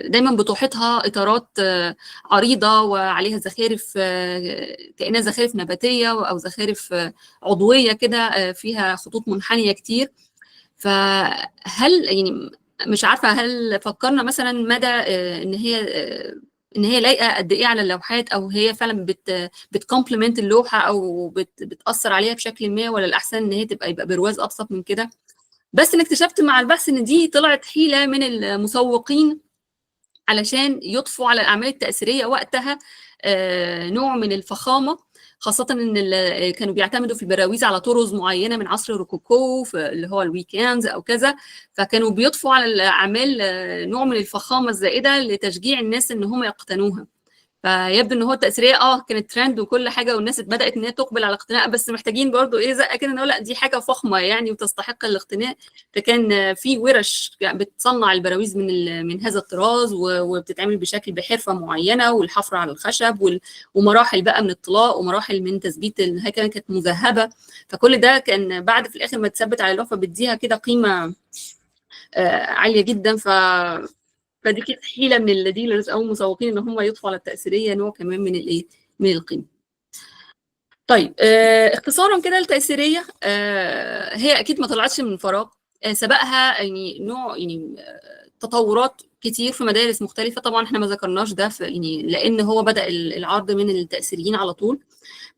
دايما بتحيطها إطارات عريضة وعليها زخارف كأنها زخارف نباتية أو زخارف عضوية كده فيها خطوط منحنية كتير. فهل يعني مش عارفة هل فكرنا مثلا مدى إن هي لايقة قد إيه على اللوحات، أو هي فعلا بت complement اللوحة أو بتأثر عليها بشكل ما، ولا الأحسن إن هي يبقى برواز أبسط من كده؟ بس أنا اكتشفت مع البحث إن دي طلعت حيلة من المسوقين علشان يضفوا على الأعمال التأثيرية وقتها نوع من الفخامة، خاصة إن كانوا بيعتمدوا في البراويز على طرز معينة من عصر الروكوكو اللي هو ال weekends أو كذا، فكانوا بيضفوا على الأعمال نوع من الفخامة الزائدة لتشجيع الناس إن هم يقتنوها. فيبدو إن هو التأثيرية كانت ترند وكل حاجة، والناس بدأت إن هي تقبل على الاقتناء، بس محتاجين برضو إيه زقة كده إن لا دي حاجة فخمة يعني وتستحق الاقتناء. فكان في ورش بتصنع البراويز من هذا الطراز وبتتعمل بشكل بحرفة معينة، والحفر على الخشب ومراحل بقى من الطلاء ومراحل من تثبيت الهيكل كانت مذهبة. فكل ده كان بعد في الآخر ما تثبت على اللوحة بتديها كده قيمة عالية جدا. فدي كانت حيله من ال dealers او المسوقين ان هم يضفوا على التاثيريه نوع كمان من الايه، من القيمة. طيب اختصارا كده التاثيريه هي اكيد ما طلعتش من فراغ، سبقها يعني نوع يعني تطورات كتير في مدارس مختلفة. طبعا احنا ما ذكرناش ده يعني لان هو بدا العرض من التاثيريين على طول،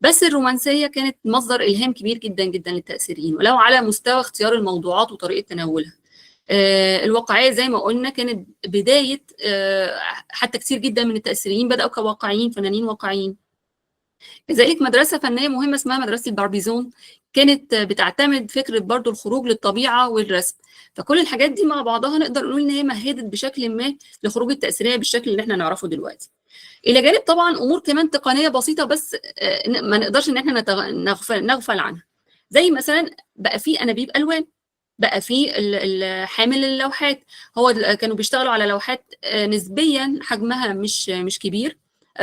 بس الرومانسية كانت مصدر الهام كبير جدا جدا للتاثيريين، ولو على مستوى اختيار الموضوعات وطريقه تناولها. الواقعية زي ما قلنا كانت بداية، حتى كتير جدا من التأثيريين بدأوا كواقعيين، فنانين واقعيين. كذلك مدرسة فنية مهمة اسمها مدرسة الباربيزون كانت بتعتمد فكرة برضو الخروج للطبيعة والرسم. فكل الحاجات دي مع بعضها نقدر نقول إن هي مهدت بشكل ما لخروج التأثيرية بالشكل اللي احنا نعرفه دلوقتي. إلى جانب طبعا أمور كمان تقنية بسيطة بس ما نقدرش إن احنا نغفل عنها، زي مثلا بقى في أنابيب ألوان، بقى في حامل اللوحات. هو كانوا بيشتغلوا على لوحات نسبيا حجمها مش كبير،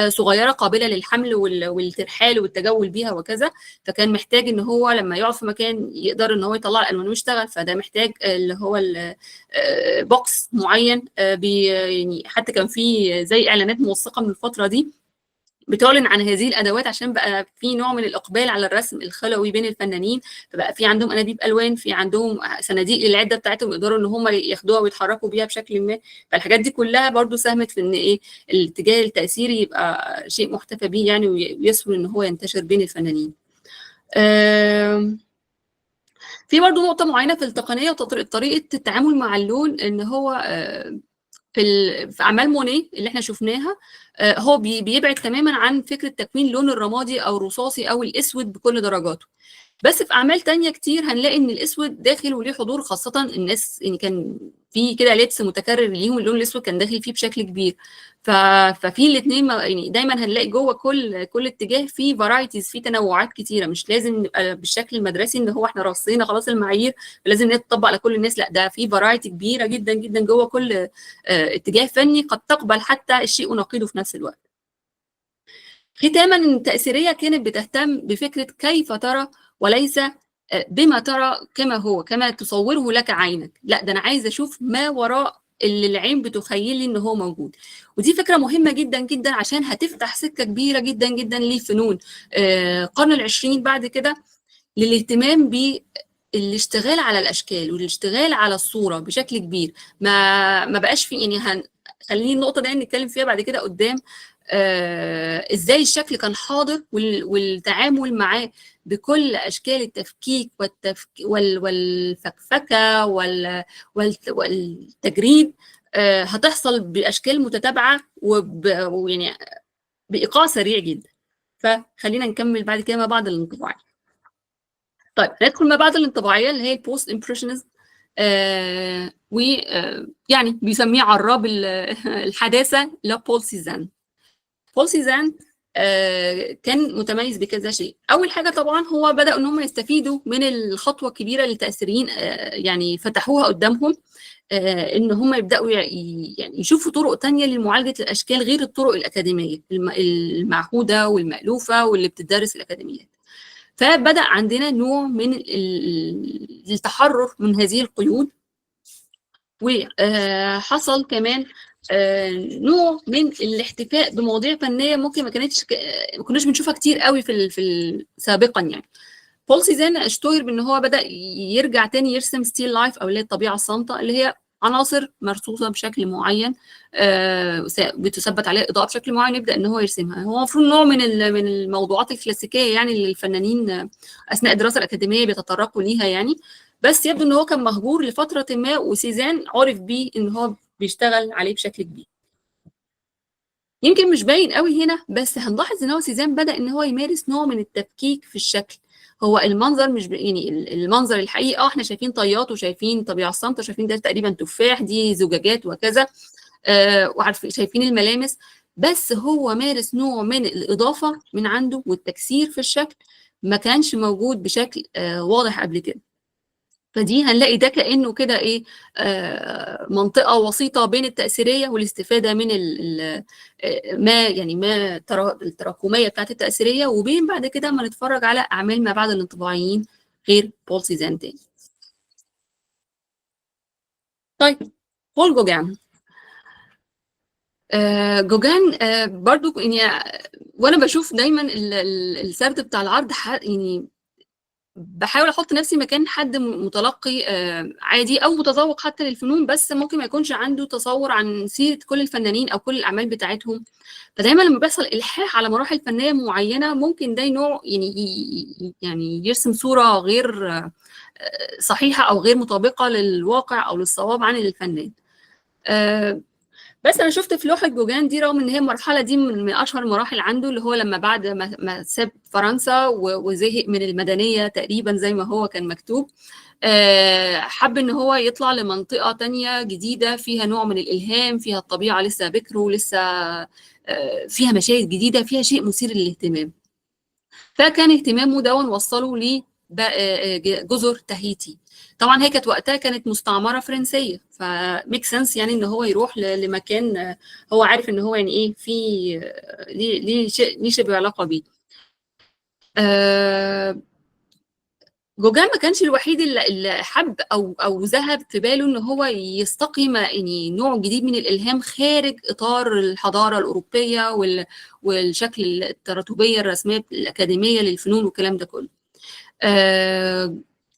صغيرة قابله للحمل والترحال والتجول بيها وكذا، فكان محتاج ان هو لما يقعد في مكان يقدر ان هو يطلع الالوان ويشتغل، فده محتاج اللي هو box معين يعني حتى كان في زي اعلانات موثقة من الفترة دي بتعلن عن هذه الادوات عشان بقى في نوع من الاقبال على الرسم الخلوي بين الفنانين. فبقى في عندهم انابيب الوان، في عندهم صناديق للعده بتاعتهم يقدروا ان هم ياخدوها ويتحركوا بيها بشكل ما. فالحاجات دي كلها برضو ساهمت في ان ايه الاتجاه التاثيري يبقى شيء محتفى به يعني، ويسهل ان هو ينتشر بين الفنانين. في برضو نقطة معينة في التقنية وطريقه التعامل مع اللون، ان هو في اعمال مونيه اللي احنا شفناها هو بيبعد تماما عن فكرة تكوين لون الرمادي او الرصاصي او الاسود بكل درجاته. بس في اعمال تانية كتير هنلاقي ان الاسود داخل وليه حضور، خاصة الناس يعني كان في كده لبس متكرر ليهم، اللون الاسود كان داخل فيه بشكل كبير. ففي الاثنين يعني دايما هنلاقي جوه كل اتجاه في varieties، في تنوعات كتيرة. مش لازم نبقى بالشكل المدرسي ان هو احنا رصينا خلاص المعايير لازم تطبق على كل الناس، لا ده في variety كبيرة جدا جدا جوه كل اتجاه فني قد تقبل حتى الشيء ونقيضه في نفس الوقت. ختاما، التأثيرية كانت بتهتم بفكرة كيف ترى وليس بما ترى كما هو، كما تصوره لك عينك. لا ده أنا عايزة أشوف ما وراء اللي العين بتخيلي إن هو موجود. ودي فكرة مهمة جدا جدا عشان هتفتح سكة كبيرة جدا جدا لفنون القرن العشرين بعد كده، للاهتمام بالاشتغال على الأشكال والاشتغال على الصورة بشكل كبير. ما بقاش في يعني، خليني النقطة دي نتكلم فيها بعد كده قدام، ازاي الشكل كان حاضر والتعامل معاه بكل اشكال التفكيك والفكفكه والتجريد هتحصل باشكال متتابعة ويعني بايقاع سريع جدا. فخلينا نكمل بعد كده ما بعد الانطباعيه. طيب ندخل ما بعد الانطباعيه اللي هي ال post impressionism، ويعني بيسميه عراب الحداثة لبول سيزان. بول سيزان كان متميز بكذا شيء. اول حاجة طبعا هو بداوا ان هم يستفيدوا من الخطوة الكبيرة اللي التاثيريين يعني فتحوها قدامهم، ان هم يبداوا يعني يشوفوا طرق تانية لمعالجة الاشكال غير الطرق الاكاديمية المعهودة والمألوفه واللي بتدرس في الاكاديميات. فبدا عندنا نوع من التحرر من هذه القيود، وحصل كمان نوع من الاحتفاء بمواضيع فنية ممكن ما كناش بنشوفها كتير قوي في سابقا. يعني بول سيزان اشتهر بان هو بدا يرجع تاني يرسم still life او اللي هي الطبيعة الصامته، اللي هي عناصر مرصوصه بشكل معين بتثبت عليها اضاءه بشكل معين، يبدا ان هو يرسمها. هو المفروض نوع من الموضوعات الكلاسيكية يعني اللي الفنانين اثناء الدراسة الاكاديمية بيتطرقوا ليها يعني، بس يبدو ان هو كان مهجور لفترة ما، وسيزان عرف بيه ان هو بيشتغل عليه بشكل كبير. يمكن مش باين قوي هنا، بس هنلاحظ ان هو سيزان بدا ان هو يمارس نوع من التفكيك في الشكل. هو المنظر مش يعني المنظر الحقيقي احنا شايفين طيات وشايفين طبيعة الصامته، شايفين ده تقريبا تفاح، دي زجاجات وكذا، وعارفين شايفين الملامس، بس هو مارس نوع من الاضافة من عنده والتكسير في الشكل ما كانش موجود بشكل واضح قبل كده. فدي هنلاقي ده كأنه كده ايه، منطقة وسيطة بين التأثيرية والاستفادة من ال ما يعني ما التراكمية بتاعت التأثيرية، وبين بعد كده ما نتفرج على أعمال ما بعد الانطباعيين غير بول سيزان تاني. طيب بول جوجان. جوجان برضو يعني وانا بشوف دايما السرد بتاع العرض، يعني بحاول احط نفسي مكان حد متلقي عادي او متذوق حتى للفنون، بس ممكن ما يكونش عنده تصور عن سيره كل الفنانين او كل الاعمال بتاعتهم. فدايما لما بيحصل الحاح على مراحل فنية معينة ممكن ده نوع يعني يرسم صوره غير صحيحه او غير مطابقه للواقع او للصواب عن الفنان. بس انا شفت في لوحة جوجان دي، رغم ان هي المرحلة دي من اشهر المراحل عنده، اللي هو لما بعد ما ساب فرنسا وزهق من المدنية تقريبا زي ما هو كان مكتوب، حب ان هو يطلع لمنطقه تانية جديدة فيها نوع من الالهام، فيها الطبيعة لسه بكره، لسه فيها مشاهد جديدة، فيها شيء مثير للاهتمام. فكان اهتمامه ده وصله لجزر تاهيتي. طبعا هي كانت وقتها كانت مستعمرة فرنسية، ف make sense يعني ان هو يروح لمكان هو عارف ان هو يعني ايه في ليه شبه علاقة بيه. جوجان ما كانش الوحيد اللي حب او ذهب في باله ان هو يستقي يعني نوع جديد من الالهام خارج اطار الحضارة الاوروبية والشكل التراتبيه الرسمية الاكاديمية للفنون والكلام ده كله.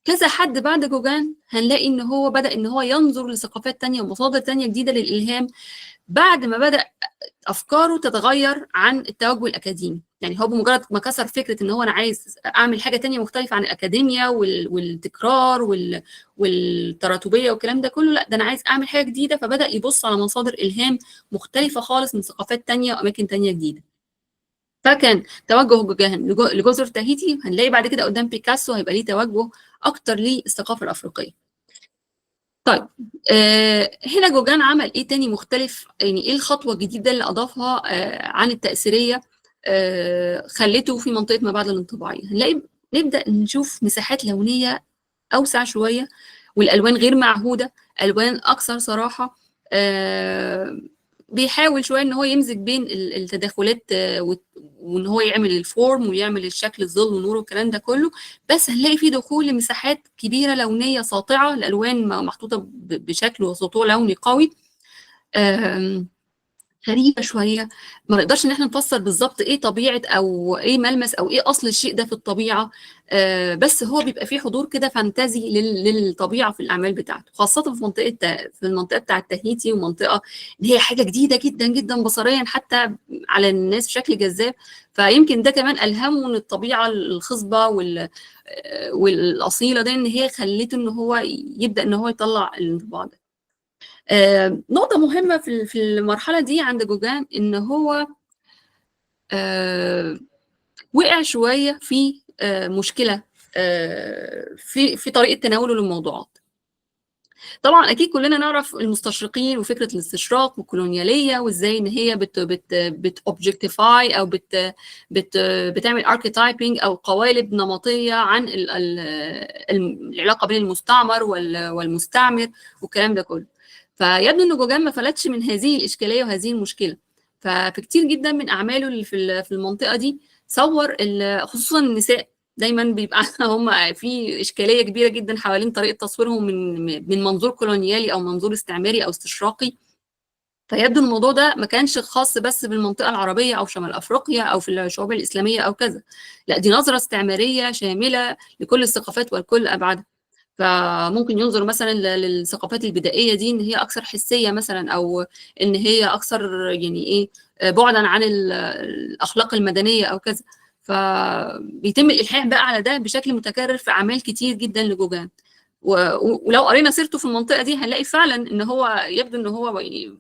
كذا حد بعد جوجان هنلاقي ان هو بدأ ان هو ينظر لثقافات تانية ومصادر تانية جديدة للإلهام بعد ما بدأ أفكاره تتغير عن التوجه الأكاديمي. يعني هو بمجرد ما كسر فكرة ان هو أنا عايز أعمل حاجة تانية مختلفة عن الأكاديمية والتكرار والتراتبية والكلام ده كله، لا ده أنا عايز أعمل حاجة جديدة. فبدأ يبص على مصادر إلهام مختلفة خالص من ثقافات تانية وأماكن تانية جديدة. فكان توجه جوجان لجزر تاهيتي، هنلاقي بعد كده قدام بيكاسو هيبقى ليه توجه اكتر للثقافة الافريقية. طيب هنا جوجان عمل ايه تاني مختلف؟ يعني ايه الخطوة الجديدة اللي اضافها عن التاثيريه خلته في منطقة ما بعد الانطباعيه؟ هنلاقي نبدا نشوف مساحات لونيه اوسع شوية، والالوان غير معهوده، الوان اكثر صراحة. بيحاول شوية ان هو يمزج بين التداخلات، وان هو يعمل ال form ويعمل الشكل الظل والنور والكلام ده كله، بس هنلاقي فيه دخول لمساحات كبيرة لونيه ساطعه، الالوان محطوطة بشكل وسطوع لوني قوي. غريبة شوية، ما نقدرش ان احنا نفسر بالظبط ايه طبيعة او ايه ملمس او ايه اصل الشيء ده في الطبيعة، بس هو بيبقى فيه حضور كده فانتازي للطبيعة في الاعمال بتاعته، خاصة في المنطقة بتاعه تاهيتي، ومنطقة اللي هي حاجة جديدة جدا جدا بصريا حتى على الناس بشكل جذاب. فيمكن ده كمان الهمه من الطبيعة الخصبة والاصيله ده، ان هي خلته ان هو يبدا ان هو يطلع الانطباع ده. نقطة مهمة في المرحلة دي عند جوجان، إن هو وقع شوية في مشكلة في طريقة تناوله للموضوعات. طبعا أكيد كلنا نعرف المستشرقين وفكرة الاستشراق والكولونيالية، وإزاي إن هي بت بت بت objectify أو بت بت بتعمل archetyping أو قوالب نمطية عن العلاقة بين المستعمر والمستعمر والكلام ده كله. فيبدو ان جوجان ما فلتش من هذه الاشكالية وهذه المشكلة، ففي كتير جدا من اعماله اللي في المنطقة دي صور خصوصا النساء، دايما بيبقى هم في اشكالية كبيرة جدا حوالين طريقه تصويرهم من منظور كولونيالي او منظور استعماري او استشراقي. فيبدو الموضوع ده ما كانش خاص بس بالمنطقة العربية او شمال افريقيا او في الشعوب الاسلامية او كذا، لا دي نظره استعماريه شاملة لكل الثقافات ولكل ابعادها. فممكن ينظر مثلا للثقافات البدائية دي ان هي اكثر حسية مثلا، او ان هي اكثر يعني ايه بعدا عن الاخلاق المدنية او كذا. فبيتم الالحاح بقى على ده بشكل متكرر في اعمال كتير جدا لجوجان. ولو قرينا سيرته في المنطقة دي هنلاقي فعلا ان هو يبدو ان هو يعني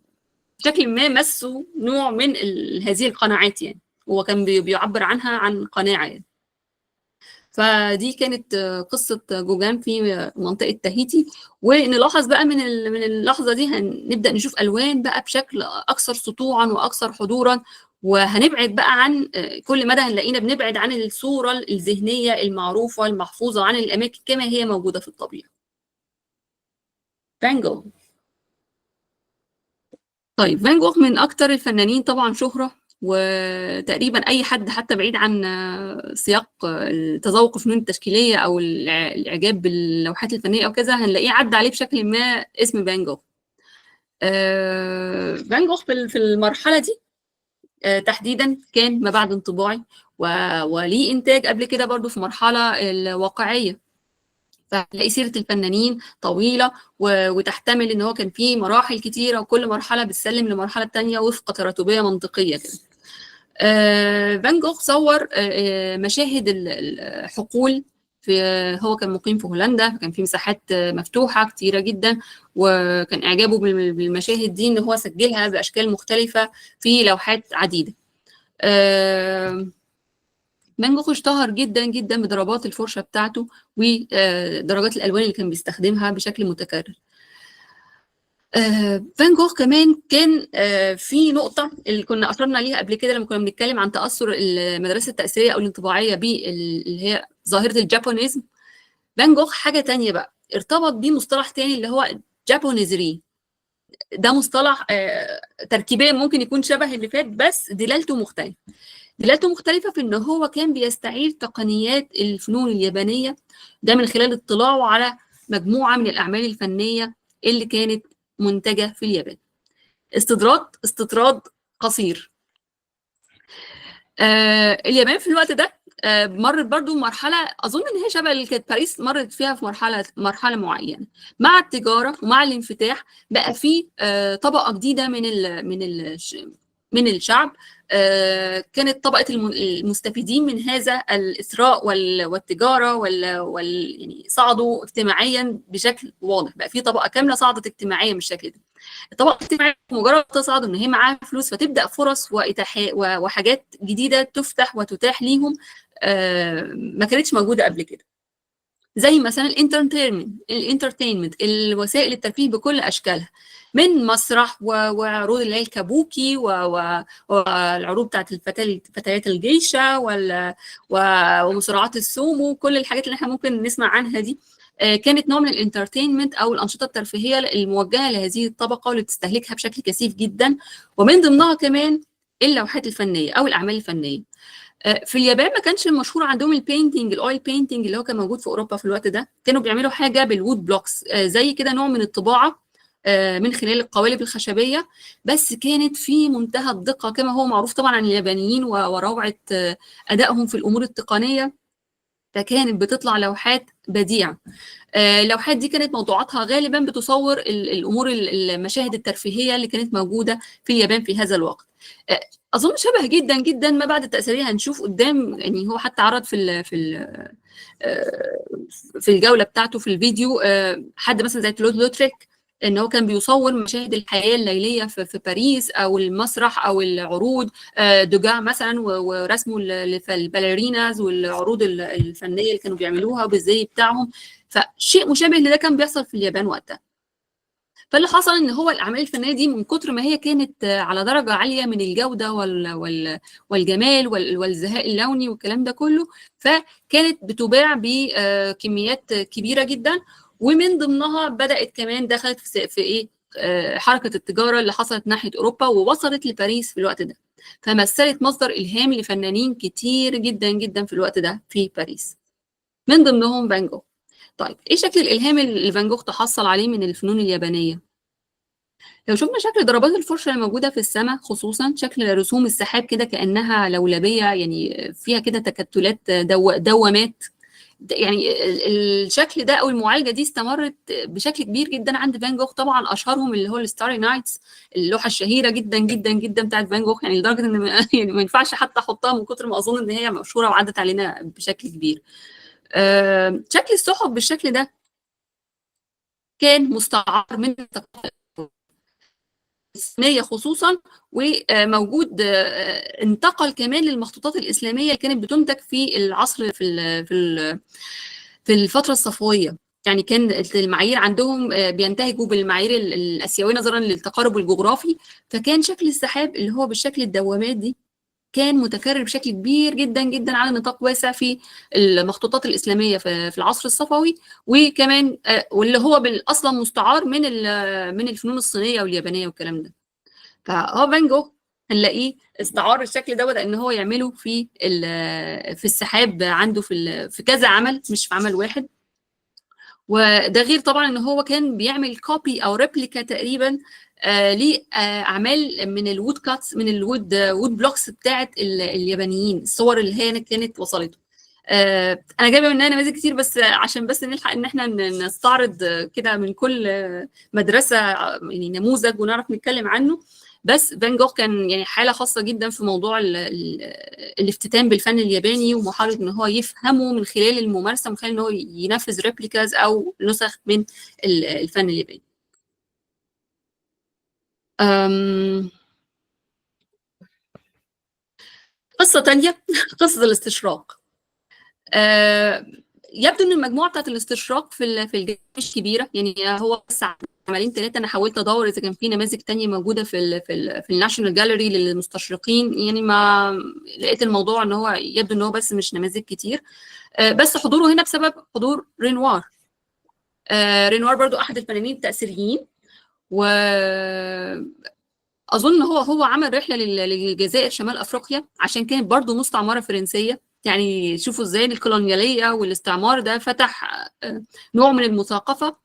بشكل ما مسه نوع من هذه القناعات، يعني هو كان بيعبر عنها عن قناعة يعني. فدي كانت قصة جوجان في منطقة تاهيتي. ونلاحظ بقى من اللحظة دي هنبدأ نشوف ألوان بقى بشكل أكثر سطوعا وأكثر حضورا، وهنبعد بقى عن كل مدى هنلاقينا بنبعد عن الصورة الذهنية المعروفة المحفوظة عن الأماكن كما هي موجودة في الطبيعة. فان جوخ. طيب فان جوخ من أكثر الفنانين طبعا شهرة، وتقريبا اي حد حتى بعيد عن سياق التذوق الفنون التشكيليه او الاعجاب باللوحات الفنية او كذا هنلاقيه عدى عليه بشكل ما اسم فان جوخ. فان جوخ في المرحلة دي تحديدا كان ما بعد انطباعي، وليه انتاج قبل كده برضو في مرحلة الواقعية. فهتلاقي سيرة الفنانين طويلة وتحتمل إن هو كان فيه مراحل كتيرة، وكل مرحلة بتسلم لمرحلة تانية وفق تراتبية منطقية كده. فان جوخ صور مشاهد الحقول، هو كان مقيم في هولندا، فكان في مساحات مفتوحة كتيرة جدا، وكان إعجابه بالمشاهد دي إن هو سجلها بأشكال مختلفة في لوحات عديدة. فان جوخ اشتهر جدا جدا بضربات الفرشة بتاعته ودرجات الالوان اللي كان بيستخدمها بشكل متكرر. فان جوخ كمان كان في نقطة اللي كنا اشرنا ليها قبل كده لما كنا بنتكلم عن تاثر المدرسة التاثيريه او الانطباعيه اللي هي ظاهره ال Japonisme. فان جوخ حاجة تانية بقى ارتبط بيه مصطلح تاني اللي هو japonaiserie. ده مصطلح تركيبيا ممكن يكون شبه اللي فات، بس دلالته مختلفة. دلالته مختلفة في إن هو كان بيستعير تقنيات الفنون اليابانية، ده من خلال اطلاعه على مجموعة من الأعمال الفنية اللي كانت منتجة في اليابان. استطراد قصير. اليابان في الوقت ده مرت برضو مرحلة أظن إن هي شبه اللي كانت باريس مرت فيها في مرحلة معينة. مع التجارة ومع الانفتاح بقى في طبقة جديدة من الشعب، كانت طبقة المستفيدين من هذا الإثراء والتجارة يعني صعدوا اجتماعيا بشكل واضح. بقى في طبقة كاملة صعدت اجتماعيا بالشكل ده. الطبقة الاجتماعية مجرد تصعد إن هي معاها فلوس، فتبدأ فرص وحاجات جديدة تفتح وتتاح ليهم ما كانتش موجودة قبل كده. زي مثلا ال entertainment، الوسائل الترفيه بكل اشكالها، من مسرح وعروض اللي هي الكابوكي والعروض بتاعت فتيات الجيشه ومصارعات السومو، كل الحاجات اللي احنا ممكن نسمع عنها دي كانت نوع من ال entertainment او الانشطة الترفيهية الموجهة لهذه الطبقة واللي بتستهلكها بشكل كثيف جدا، ومن ضمنها كمان اللوحات الفنية او الاعمال الفنية. في اليابان ما كانش المشهور عندهم ال painting، ال oil painting اللي هو كان موجود في اوروبا في الوقت ده، كانوا بيعملوا حاجة بال wood blocks، زي كده نوع من الطباعة من خلال القوالب الخشبية، بس كانت في منتهى الدقة كما هو معروف طبعا عن اليابانيين وروعه ادائهم في الامور التقنية، فكانت بتطلع لوحات بديعه. اللوحات دي كانت موضوعاتها غالبا بتصور الامور، المشاهد الترفيهية اللي كانت موجودة في اليابان في هذا الوقت. اظن شبه جدا جدا ما بعد التاثيريه هنشوف قدام، يعني هو حتى عرض في الجولة بتاعته في الفيديو حد مثلا زي تولوز لوتريك، ان هو كان بيصور مشاهد الحياة الليلية في باريس او المسرح او العروض، دوجا مثلا ورسمه لل ballerinas والعروض الفنية اللي كانوا بيعملوها بالزي بتاعهم. فشيء مشابه لده كان بيحصل في اليابان وقتها. فاللي حصل ان هو الاعمال الفنية دي من كتر ما هي كانت على درجه عالية من الجودة والجمال والزهاء اللوني والكلام ده كله، فكانت بتباع بكميات كبيرة جدا، ومن ضمنها بدات كمان دخلت في ايه، حركة التجارة اللي حصلت ناحية اوروبا ووصلت لباريس في الوقت ده، فمثلت مصدر الهام لفنانين كتير جدا جدا في الوقت ده في باريس، من ضمنهم فان جوخ. طيب ايه شكل الالهام اللي فان جوخ تحصل عليه من الفنون اليابانية؟ لو شفنا شكل ضربات الفرشة اللي موجودة في السماء، خصوصا شكل رسوم السحاب كده كانها لولبيه، يعني فيها كده تكتلات دوامات، يعني الشكل ده او المعالجة دي استمرت بشكل كبير جدا عند فان جوخ. طبعا اشهرهم اللي هو ال Starry Nights، اللوحة الشهيرة جدا جدا جدا بتاعت فان جوخ، يعني لدرجة ان يعني ما ينفعش حتى احطها من كتر ما اظن ان هي مشهورة وعدت علينا بشكل كبير. شكل السحب بالشكل ده كان مستعار من الثقافة الإسلامية خصوصا، وموجود انتقل كمان للمخطوطات الإسلامية اللي كانت بتنتج في العصر في الفترة الصفوية. يعني كان المعايير عندهم بينتهجوا بالمعايير الآسيوية نظرا للتقارب الجغرافي، فكان شكل السحاب اللي هو بالشكل الدوامات دي كان متكرر بشكل كبير جدا جدا على نطاق واسع في المخطوطات الإسلامية في العصر الصفوي، وكمان واللي هو أصلا مستعار من الفنون الصينية واليابانية والكلام ده. فهو فان جوخ هنلاقيه استعار الشكل ده، وبدأ إن هو يعمله في السحاب عنده في كذا عمل، مش في عمل واحد. وده غير طبعا إن هو كان بيعمل copy أو replica تقريبا لأعمال من ال wood cuts، من ال wood blocks بتاعت اليابانيين، الصور اللي هي كانت وصلته. انا جايبه منها نماذج كتير بس عشان بس نلحق ان احنا نستعرض كده من كل مدرسه يعني نموذج ونعرف نتكلم عنه. بس فان جوخ كان يعني حاله خاصة جدا في موضوع الافتتان بالفن الياباني، ومحاولة ان هو يفهمه من خلال الممارسة، من خلال ان هو ينفذ replicas او نسخ من الفن الياباني. قصة تانية، قصة الاستشراق. يبدو ان المجموعة بتاعت الاستشراق في الجيش مش كبيرة، يعني هو بس عملين 3. انا حاولت ادور اذا كان في نماذج تانية موجودة في ال National Gallery للمستشرقين، يعني ما لقيت الموضوع ان هو يبدو ان هو بس مش نماذج كتير. بس حضوره هنا بسبب حضور رينوار. رينوار برضو احد الفنانين التأثيريين، و اظن هو عمل رحله للجزائر شمال افريقيا عشان كانت برضو مستعمرة فرنسية. يعني شوفوا ازاي الكولونياليه والاستعمار ده فتح نوع من المثاقفه،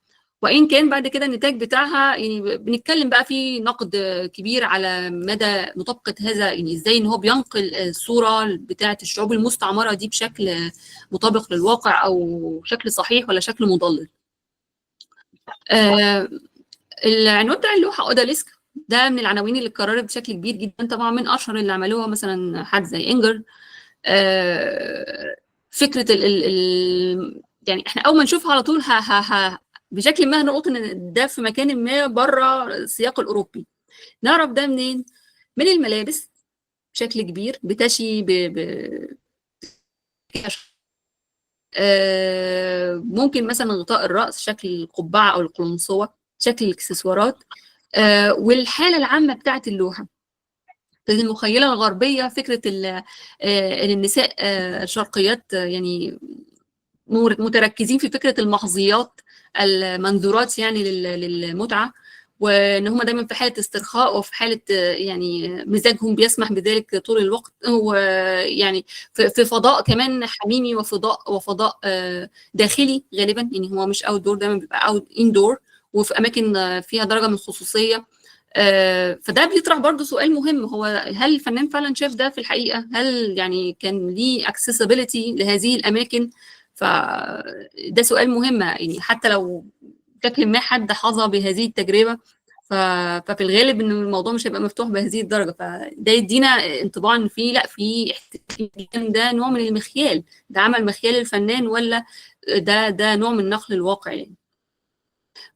وان كان بعد كده النتاج بتاعها يعني بنتكلم بقى في نقد كبير على مدى مطابقه هذا، يعني ازاي ان هو بينقل الصورة بتاعه الشعوب المستعمره دي بشكل مطابق للواقع او شكل صحيح ولا شكل مضلل. العنوان بتاع اللوحة اوداليسك، ده من العناوين اللي اتكررت بشكل كبير جدا، طبعا من اشهر اللي عملوها مثلا حد زي انجر. فكرة ال يعني احنا اول ما نشوفها على طول ها ها ها بشكل ما هنلقط ان ده في مكان ما بره السياق الاوروبي. نعرف ده منين؟ من الملابس بشكل كبير، بتشي ب ممكن مثلا غطاء الرأس، شكل القبعة أو القلنسوة، شكل الإكسسوارات، والحالة العامة بتاعت اللوحة. في المخيلة الغربية فكرة إن النساء الشرقيات يعني متركزين في فكرة المحظيات المنظورات يعني للمتعة، وإن هم دايما في حالة استرخاء وفي حالة يعني مزاجهم بيسمح بذلك طول الوقت، ويعني في فضاء كمان حميمي وفضاء داخلي غالبا، يعني هو مش outdoor، دايما بيبقى indoor وفي اماكن فيها درجه من الخصوصية. فده بيطرح برضو سؤال مهم، هو هل الفنان فعلا شاف ده في الحقيقة؟ هل يعني كان ليه accessibility لهذه الاماكن؟ فده سؤال مهم، يعني حتى لو بشكل ما حد حظى بهذه التجربة ففي الغالب ان الموضوع مش هيبقى مفتوح بهذه الدرجة. فده يدينا انطباع ان في لا في ده نوع من المخيال، ده عمل مخيال الفنان ولا ده نوع من نقل الواقع يعني.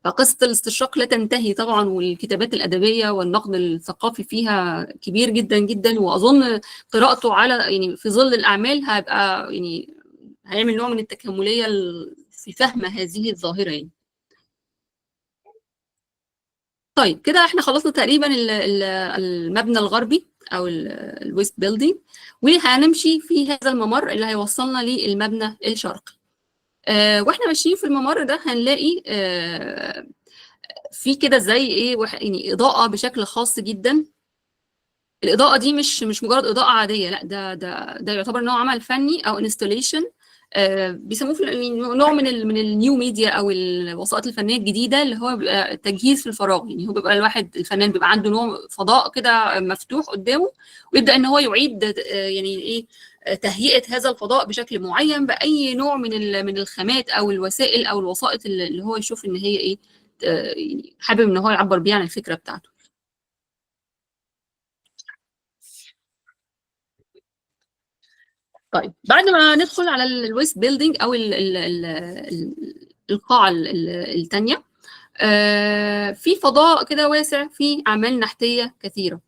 فقصة الاستشراق لا تنتهي طبعا، والكتابات الادبية والنقد الثقافي فيها كبير جدا جدا، واظن قراءته على يعني في ظل الاعمال هيبقى يعني هيعمل نوع من التكامليه في فهم هذه الظاهرة يعني. طيب كده احنا خلصنا تقريبا المبنى الغربي او ال west building، وهنمشي في هذا الممر اللي هيوصلنا للمبنى الشرقي. واحنا ماشيين في الممر ده هنلاقي في كده زي ايه يعني اضاءه بشكل خاص جدا. الاضاءة دي مش مجرد اضاءه عادية، لا ده يعتبر نوع عمل فني او installation، بيسموه في نوع من ال new media او الوسائط الفنية الجديدة، اللي هو بيبقى تجهيز في الفراغ. يعني هو بيبقى الواحد الفنان بيبقى عنده نوع فضاء كده مفتوح قدامه، ويبدا ان هو يعيد يعني ايه تهيئة هذا الفضاء بشكل معين باي نوع من الخامات او الوسائل او الوسائط اللي هو يشوف ان هي ايه حابب ان هو يعبر بيها عن الفكرة بتاعته. طيب بعد ما ندخل على ال west building او ال ال ال القاعة الثانية، في فضاء كده واسع فيه اعمال نحتيه كثيرة.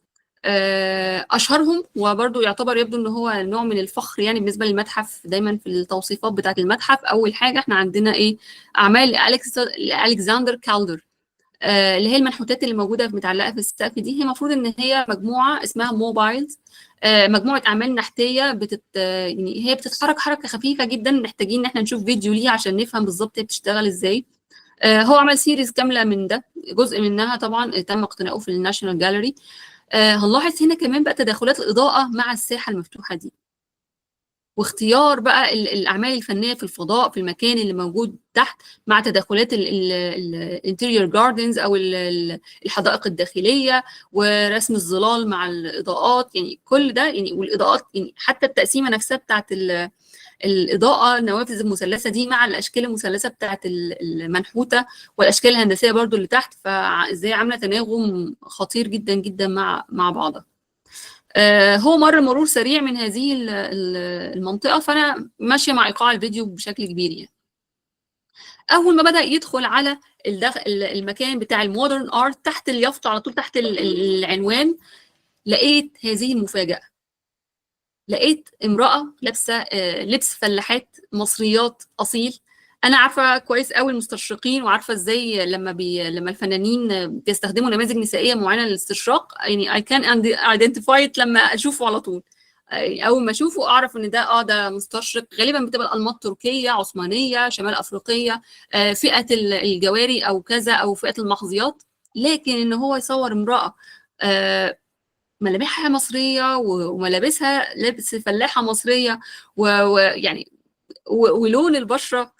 اشهرهم وبرده يعتبر يبدو ان هو نوع من الفخر يعني بالنسبة للمتحف، دايما في التوصيفات بتاعه المتحف اول حاجة احنا عندنا ايه اعمال الكسندر كالدر، اللي هي المنحوتات اللي موجودة متعلقه في السقف دي. هي المفروض ان هي مجموعة اسمها mobiles، مجموعة اعمال نحتيه يعني هي بتتحرك حركة خفيفة جدا، محتاجين ان احنا نشوف فيديو ليها عشان نفهم بالظبط هي بتشتغل ازاي. هو عمل series كاملة من ده، جزء منها طبعا تم اقتناؤه في ال National Gallery. هنلاحظ هنا كمان بقى تداخلات الاضاءة مع الساحة المفتوحة دي، واختيار بقى الاعمال الفنية في الفضاء في المكان اللي موجود تحت، مع تداخلات ال interior gardens او الحدائق الداخلية، ورسم الظلال مع الاضاءات، يعني كل ده يعني والاضاءات يعني حتى التقسيمه نفسها بتاعت الاضاءة، النوافذ المثلثة دي مع الاشكال المثلثة بتاعت المنحوته والاشكال الهندسية برضو اللي تحت، فازاي عامله تناغم خطير جدا جدا مع بعضها. هو مر مرور سريع من هذه المنطقة، فأنا ماشية مع إيقاع الفيديو بشكل كبير يعني. أول ما بدأ يدخل على المكان بتاع ال modern art، تحت اليافطة على طول تحت العنوان، لقيت هذه المفاجأة. لقيت امرأة لابسة لبس فلاحات مصريات أصيل. أنا عارفة كويس قوي المستشرقين، وعارفة إزاي لما الفنانين بيستخدموا نماذج نسائية معينة للاستشراق، يعني I can identify it لما أشوفه على طول. أول ما أشوفه أعرف إن ده ده مستشرق، غالبا بتبقى الأنماط تركية، عثمانية، شمال أفريقية، فئة الجواري أو كذا، أو فئة المحظيات. لكن إن هو يصور امرأة ملامحها مصرية وملابسها لبس فلاحة مصرية ويعني ولون البشرة،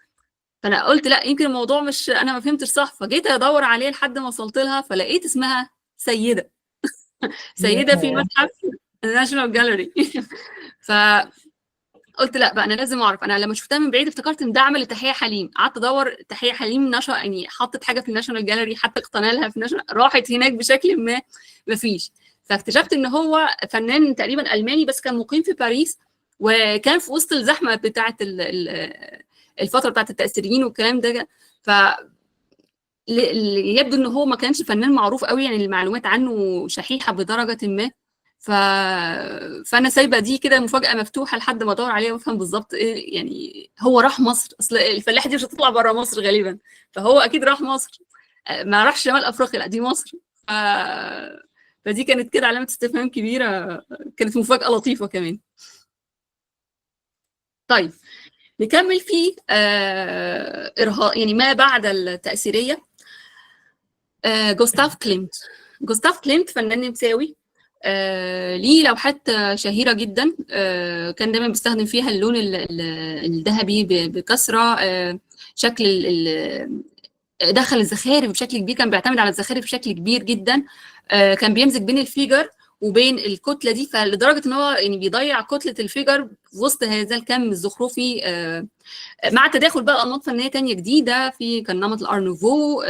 فانا قلت لا يمكن الموضوع مش انا ما فهمتش صح، فجيت ادور عليه لحد ما وصلت لها، فلقيت اسمها سيده سيده في المتحف ال National Gallery. فقلت لا بقى انا لازم اعرف. انا لما شفتها من بعيد افتكرت ان ده عمل تحية حليم، قعدت ادور تحية حليم نشر يعني حطت حاجة في ال National Gallery، حتى اقتنى لها في ال National، راحت هناك بشكل ما مفيش. فاكتشفت ان هو فنان تقريبا الماني بس كان مقيم في باريس، وكان في وسط الزحمة بتاعه الفترة بتاعت التاثيريين والكلام ده. ف يبدو ان هو ما كانش فنان معروف قوي، يعني المعلومات عنه شحيحة بدرجة ما. ف... فانا سايبه دي كده مفاجاة مفتوحة لحد ما ادور عليها وافهم بالظبط ايه يعني هو راح مصر. اصل الفلاحة دي مش هتطلع بره مصر غالبا، فهو اكيد راح مصر، ما راحش شمال افريقيا، لا دي مصر. ف... فدي كانت كده علامة استفهام كبيره، كانت مفاجاة لطيفة كمان. طيب نكمل في ارهاق يعني ما بعد التاثيريه. جوستاف كليمت. جوستاف كليمت فنان نمساوي، ليه لوحات شهيرة جدا، كان دايما بيستخدم فيها اللون الذهبي بكثرة، شكل دخل الزخارف بشكل كبير، كان بيعتمد على الزخارف بشكل كبير جدا، كان بيمزج بين ال figure وبين الكتلة دي، فلدرجة ان هو يعني بيضيع كتلة ال figure وسط هذا الكم الزخرفي، مع تداخل بقى انماط فنية تانية جديدة، في كان نمط ال Art Nouveau.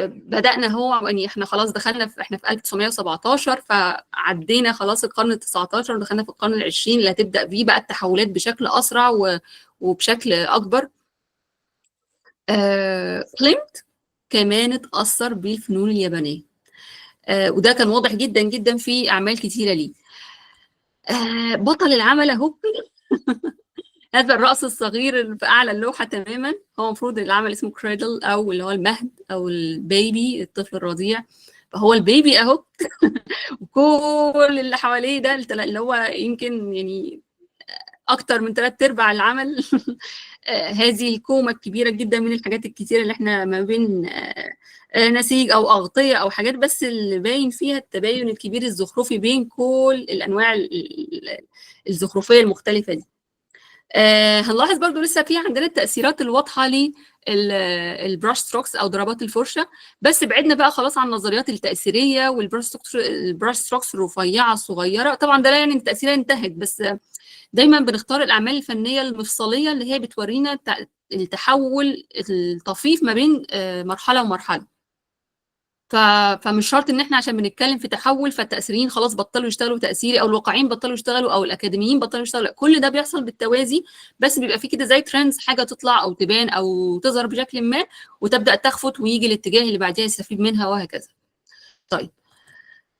بدأنا هو يعني احنا خلاص دخلنا في احنا في 1917، فعدينا خلاص القرن ال 19 ودخلنا في القرن العشرين اللي هتبدأ فيه بقى التحولات بشكل أسرع وبشكل أكبر. كليمت كمان اتأثر بالفنون اليابانية، وده كان واضح جدا جدا في أعمال كتيرة ليه. بطل العمل أهو هذا الرأس الصغير اللي في أعلى اللوحة تماما، هو المفروض العمل اسمه cradle أو اللي هو المهد أو ال baby، الطفل الرضيع، فهو ال baby أهو وكل اللي حواليه ده اللي هو يمكن يعني أكتر من 3/4 العمل هذه الكومة الكبيرة جدا من الحاجات الكتيرة اللي احنا ما بين نسيج أو أغطية أو حاجات، بس اللي باين فيها التباين الكبير الزخرفي بين كل الأنواع الزخرفية المختلفة دي. هنلاحظ برضو لسه في عندنا التأثيرات الواضحة لل brush strokes أو ضربات الفرشة، بس بعدنا بقى خلاص عن النظريات التأثيرية وال brush strokes الرفيعة الصغيرة. طبعا ده لا يعني التأثيرية انتهت، بس دايما بنختار الأعمال الفنية المفصلية اللي هي بتورينا التحول الطفيف ما بين مرحلة ومرحلة. فمش شرط ان احنا عشان بنتكلم في تحول فالتاثيريين خلاص بطلوا يشتغلوا تاثيري، او الواقعيين بطلوا يشتغلوا، او الاكاديميين بطلوا يشتغلوا، كل ده بيحصل بالتوازي، بس بيبقى في كده زي trends، حاجة تطلع او تبان او تظهر بشكل ما وتبدا تخفت ويجي الاتجاه اللي بعديها يستفيد منها وهكذا. طيب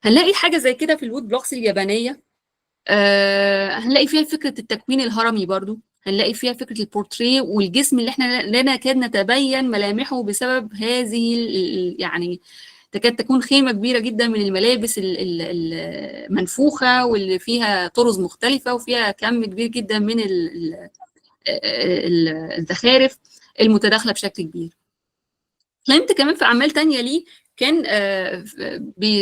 هنلاقي حاجة زي كده في ال wood blocks اليابانية، هنلاقي فيها فكرة التكوين الهرمي، برضو هنلاقي فيها فكرة البورتريه والجسم اللي احنا لا نكاد نتبين ملامحه بسبب هذه يعني تكاد تكون خيمة كبيرة جدا من الملابس المنفوخة واللي فيها طرز مختلفة وفيها كم كبير جدا من الزخارف المتداخلة بشكل كبير. كليمت كمان في أعمال تانية ليه كان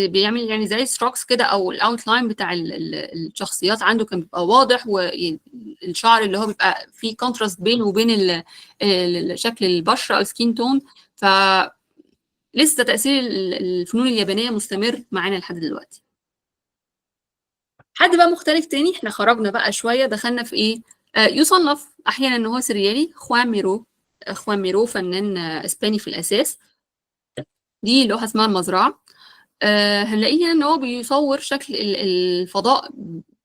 بيعمل يعني زي strokes كده، أو ال outline بتاع الشخصيات عنده كان بيبقى واضح، والشعر اللي هو بيبقى فيه contrast بينه وبين شكل البشرة أو skin tone. ف لسه تأثير الفنون اليابانية مستمر معانا لحد دلوقتي. حد بقى مختلف تاني، احنا خرجنا بقى شوية دخلنا في ايه، يصنف احيانا ان هو سريالي، خوان ميرو. خوان ميرو فنان اسباني في الاساس، دي لوحة اسمها المزرعة. هنلاقيه هنا ان هو بيصور شكل الفضاء،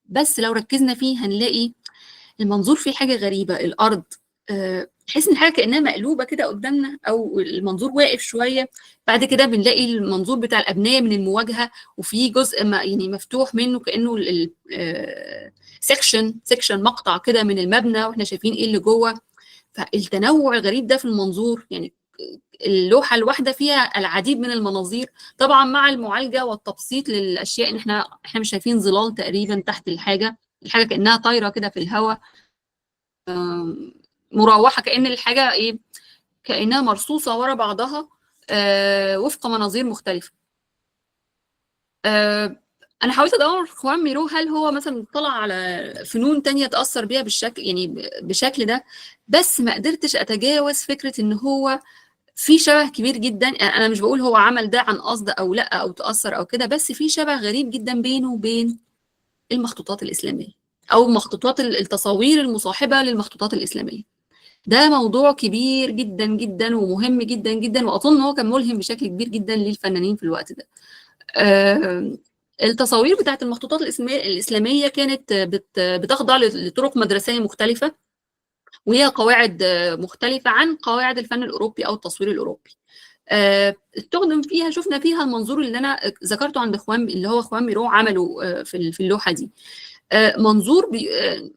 بس لو ركزنا فيه هنلاقي المنظور فيه حاجة غريبة، الارض تحس ان حاجة كانها مقلوبة كده قدامنا، او المنظور واقف شوية. بعد كده بنلاقي المنظور بتاع الابنية من المواجهة، وفي جزء ما يعني مفتوح منه كانه section مقطع كده من المبنى، واحنا شايفين ايه اللي جوه. فالتنوع الغريب ده في المنظور، يعني اللوحة الواحدة فيها العديد من المناظير، طبعا مع المعالجة والتبسيط للاشياء، ان احنا مش شايفين ظلال تقريبا تحت الحاجة، الحاجة كانها طايره كده في الهواء، مروحة، كأن الحاجة ايه، كأنها مرصوصه ورا بعضها وفق مناظير مختلفة. انا حاولت ادور خوان ميرو هل هو مثلا طلع على فنون تانية تأثر بيها بالشكل، يعني بالشكل ده، بس ما قدرتش اتجاوز فكرة ان هو في شبه كبير جدا. انا مش بقول هو عمل ده عن قصد او لا او تأثر او كده، بس في شبه غريب جدا بينه وبين المخطوطات الإسلامية او مخطوطات التصاوير المصاحبة للمخطوطات الإسلامية. ده موضوع كبير جدا جدا ومهم جدا جدا، واظن هو كان ملهم بشكل كبير جدا للفنانين في الوقت ده. التصاوير بتاعت المخطوطات الإسلامية كانت بتخضع لطرق مدرسية مختلفة، وهي قواعد مختلفة عن قواعد الفن الأوروبي أو التصوير الأوروبي. استخدم فيها، شفنا فيها المنظور اللي انا ذكرته عند خوان، اللي هو خوان ميرو عمله في اللوحة دي. منظور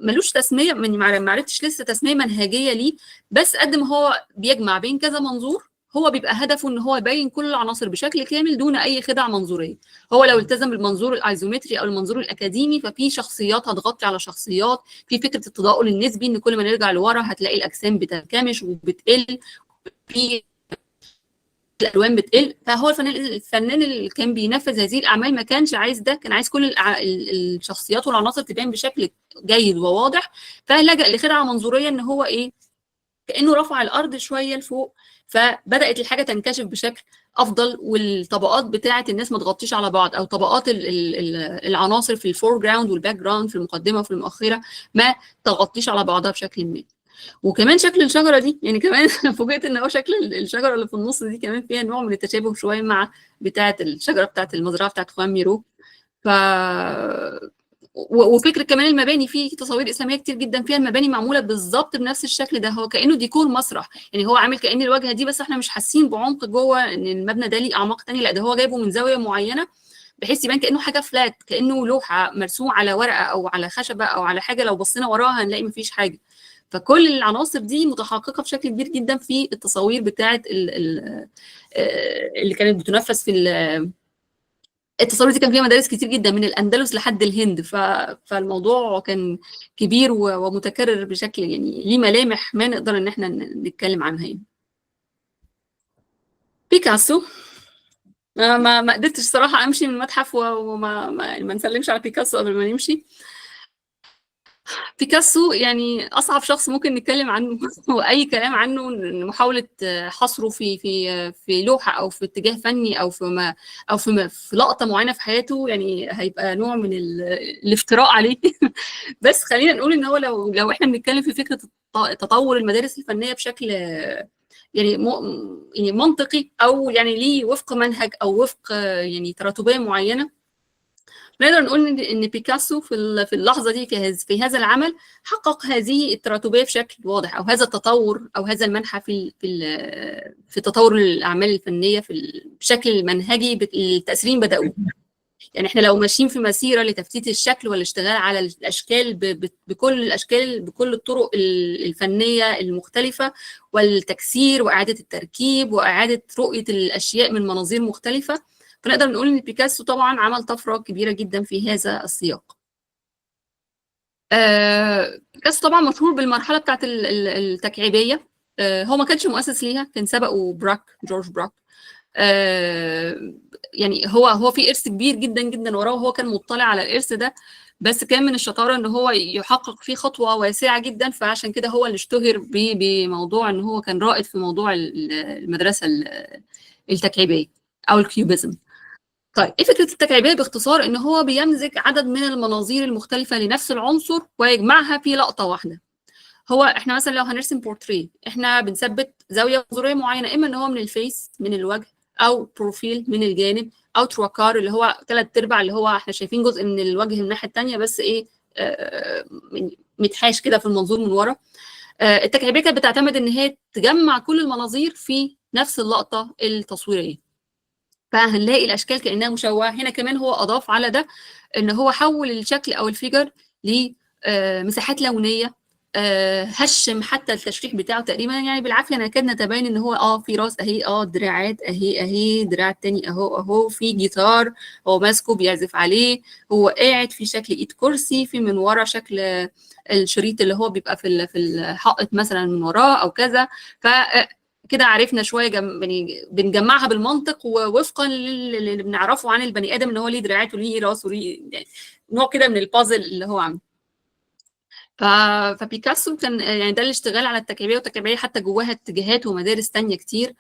ملوش تسميه، ما عرفتش لسه تسميه منهجيه ليه، بس قد ما هو بيجمع بين كذا منظور، هو بيبقى هدفه ان هو يبين كل العناصر بشكل كامل دون اي خدع منظوريه. هو لو التزم بالمنظور الايزومتري او المنظور الاكاديمي، ففي شخصيات هتغطي على شخصيات، في فكرة التضاؤل النسبي ان كل ما نرجع لورا هتلاقي الاجسام بتنكمش وبتقل، في الالوان بتقل. فهو الفنان اللي كان بينفذ هذه الاعمال ما كانش عايز ده، كان عايز كل الشخصيات والعناصر تبان بشكل جيد وواضح، فلجأ لخدعه منظوريه ان هو ايه، كانه رفع الارض شوية لفوق، فبدات الحاجة تنكشف بشكل افضل، والطبقات بتاعه الناس ما تغطيش على بعض، او طبقات العناصر في ال foreground وال background، في المقدمة وفي المؤخرة، ما تغطيش على بعضها بشكل ما. وكمان شكل الشجرة دي، يعني كمان فوجئت ان هو شكل الشجرة اللي في النص دي كمان فيها نوع من التشابه شوية مع بتاعه الشجرة بتاعه المزرعة بتاعه خوان ميرو. ف وفكره كمان المباني، في تصاوير اسلامية كتير جدا فيها المباني معمولة بالظبط بنفس الشكل ده، هو كانه ديكور مسرح، يعني هو عامل كأن الواجهة دي، بس احنا مش حاسين بعمق جوه ان المبنى ده ليه اعماق تانية، لا ده هو جايبه من زاوية معينة بحيث يبان كانه حاجة flat، كانه لوحة مرسوم على ورقة او على خشبه او على حاجة، لو بصينا وراها هنلاقي مفيش حاجة. فكل العناصر دي متحققه بشكل كبير جدا في التصاوير بتاعه اللي كانت بتنفذ في التصاوير دي. كان فيها مدارس كتير جدا من الاندلس لحد الهند، فالموضوع كان كبير ومتكرر بشكل يعني ليه ملامح ما نقدر ان احنا نتكلم عنها يعني. بيكاسو ما قدرتش صراحة امشي من المتحف وما ما نسلمش على بيكاسو قبل ما نمشي. بيكاسو يعني اصعب شخص ممكن نتكلم عنه واي كلام عنه محاولة حصره في في في لوحة او في اتجاه فني او في ما او في ما في لقطة معينة في حياته، يعني هيبقى نوع من الافتراء عليه. بس خلينا نقول ان هو لو احنا بنتكلم في فكرة تطور المدارس الفنية بشكل يعني يعني منطقي، او يعني ليه وفق منهج او وفق يعني تراتبية معينة، نقدر نقول ان بيكاسو في اللحظة دي في هذا العمل حقق هذه التراتبيه بشكل واضح، او هذا التطور او هذا المنحى في في في تطور الاعمال الفنية في بشكل منهجي. التاثيرين بداوه، يعني احنا لو ماشيين في مسيره لتفتيت الشكل والاشتغال على الاشكال بكل الاشكال بكل الطرق الفنية المختلفة، والتكسير واعاده التركيب واعاده رؤية الاشياء من مناظير مختلفة، فنقدر نقول ان بيكاسو طبعا عمل طفرة كبيرة جدا في هذا السياق. بيكاسو طبعا مشهور بالمرحلة بتاعت التكعيبيه، هو ما كانش مؤسس ليها، كان سبقه براك، جورج براك. يعني هو في ارث كبير جدا جدا وراه، وهو كان مطلع على الارث ده، بس كان من الشطارة ان هو يحقق فيه خطوة واسعة جدا، فعشان كده هو اللي اشتهر بموضوع ان هو كان رائد في موضوع المدرسة التكعيبيه او ال cubism. طيب ايه فكرة التكعيبيه باختصار؟ ان هو بيمزج عدد من المناظير المختلفة لنفس العنصر ويجمعها في لقطة واحدة. هو احنا مثلا لو هنرسم بورتريه، احنا بنثبت زاوية منظوريه معينة، اما ان هو من ال face من الوجه، او profile من الجانب، او trois quarts اللي هو 3/4، اللي هو احنا شايفين جزء من الوجه من الناحية الثانية بس ايه متحاش كده في المنظور من ورا. التكعيبيه كانت بتعتمد ان هي تجمع كل المناظير في نفس اللقطة التصويرية، فهنلاقي الاشكال كانها مشوهة. هنا كمان هو اضاف على ده ان هو حول الشكل او ال figure لمساحات لونيه، هشم حتى التشريح بتاعه تقريبا، يعني بالعافية نكاد نتبين ان هو في راس اهي، دراعات اهي، دراع التاني اهو، في جيتار هو ماسكه بيعزف عليه، هو قاعد في شكل ايد كرسي، في من ورا شكل الشريط اللي هو بيبقى في الحائط مثلا من وراه او كذا. ف كده عرفنا شوية يعني بنجمعها بالمنطق ووفقا للي بنعرفه عن البني ادم ان هو ليه دراعات وليه راس وليه يعني نوع كده من البازل اللي هو عامله. فبيكاسو كان يعني ده الاشتغال على التكعيبيه، والتكعيبيه حتى جواها اتجاهات ومدارس تانية كتير.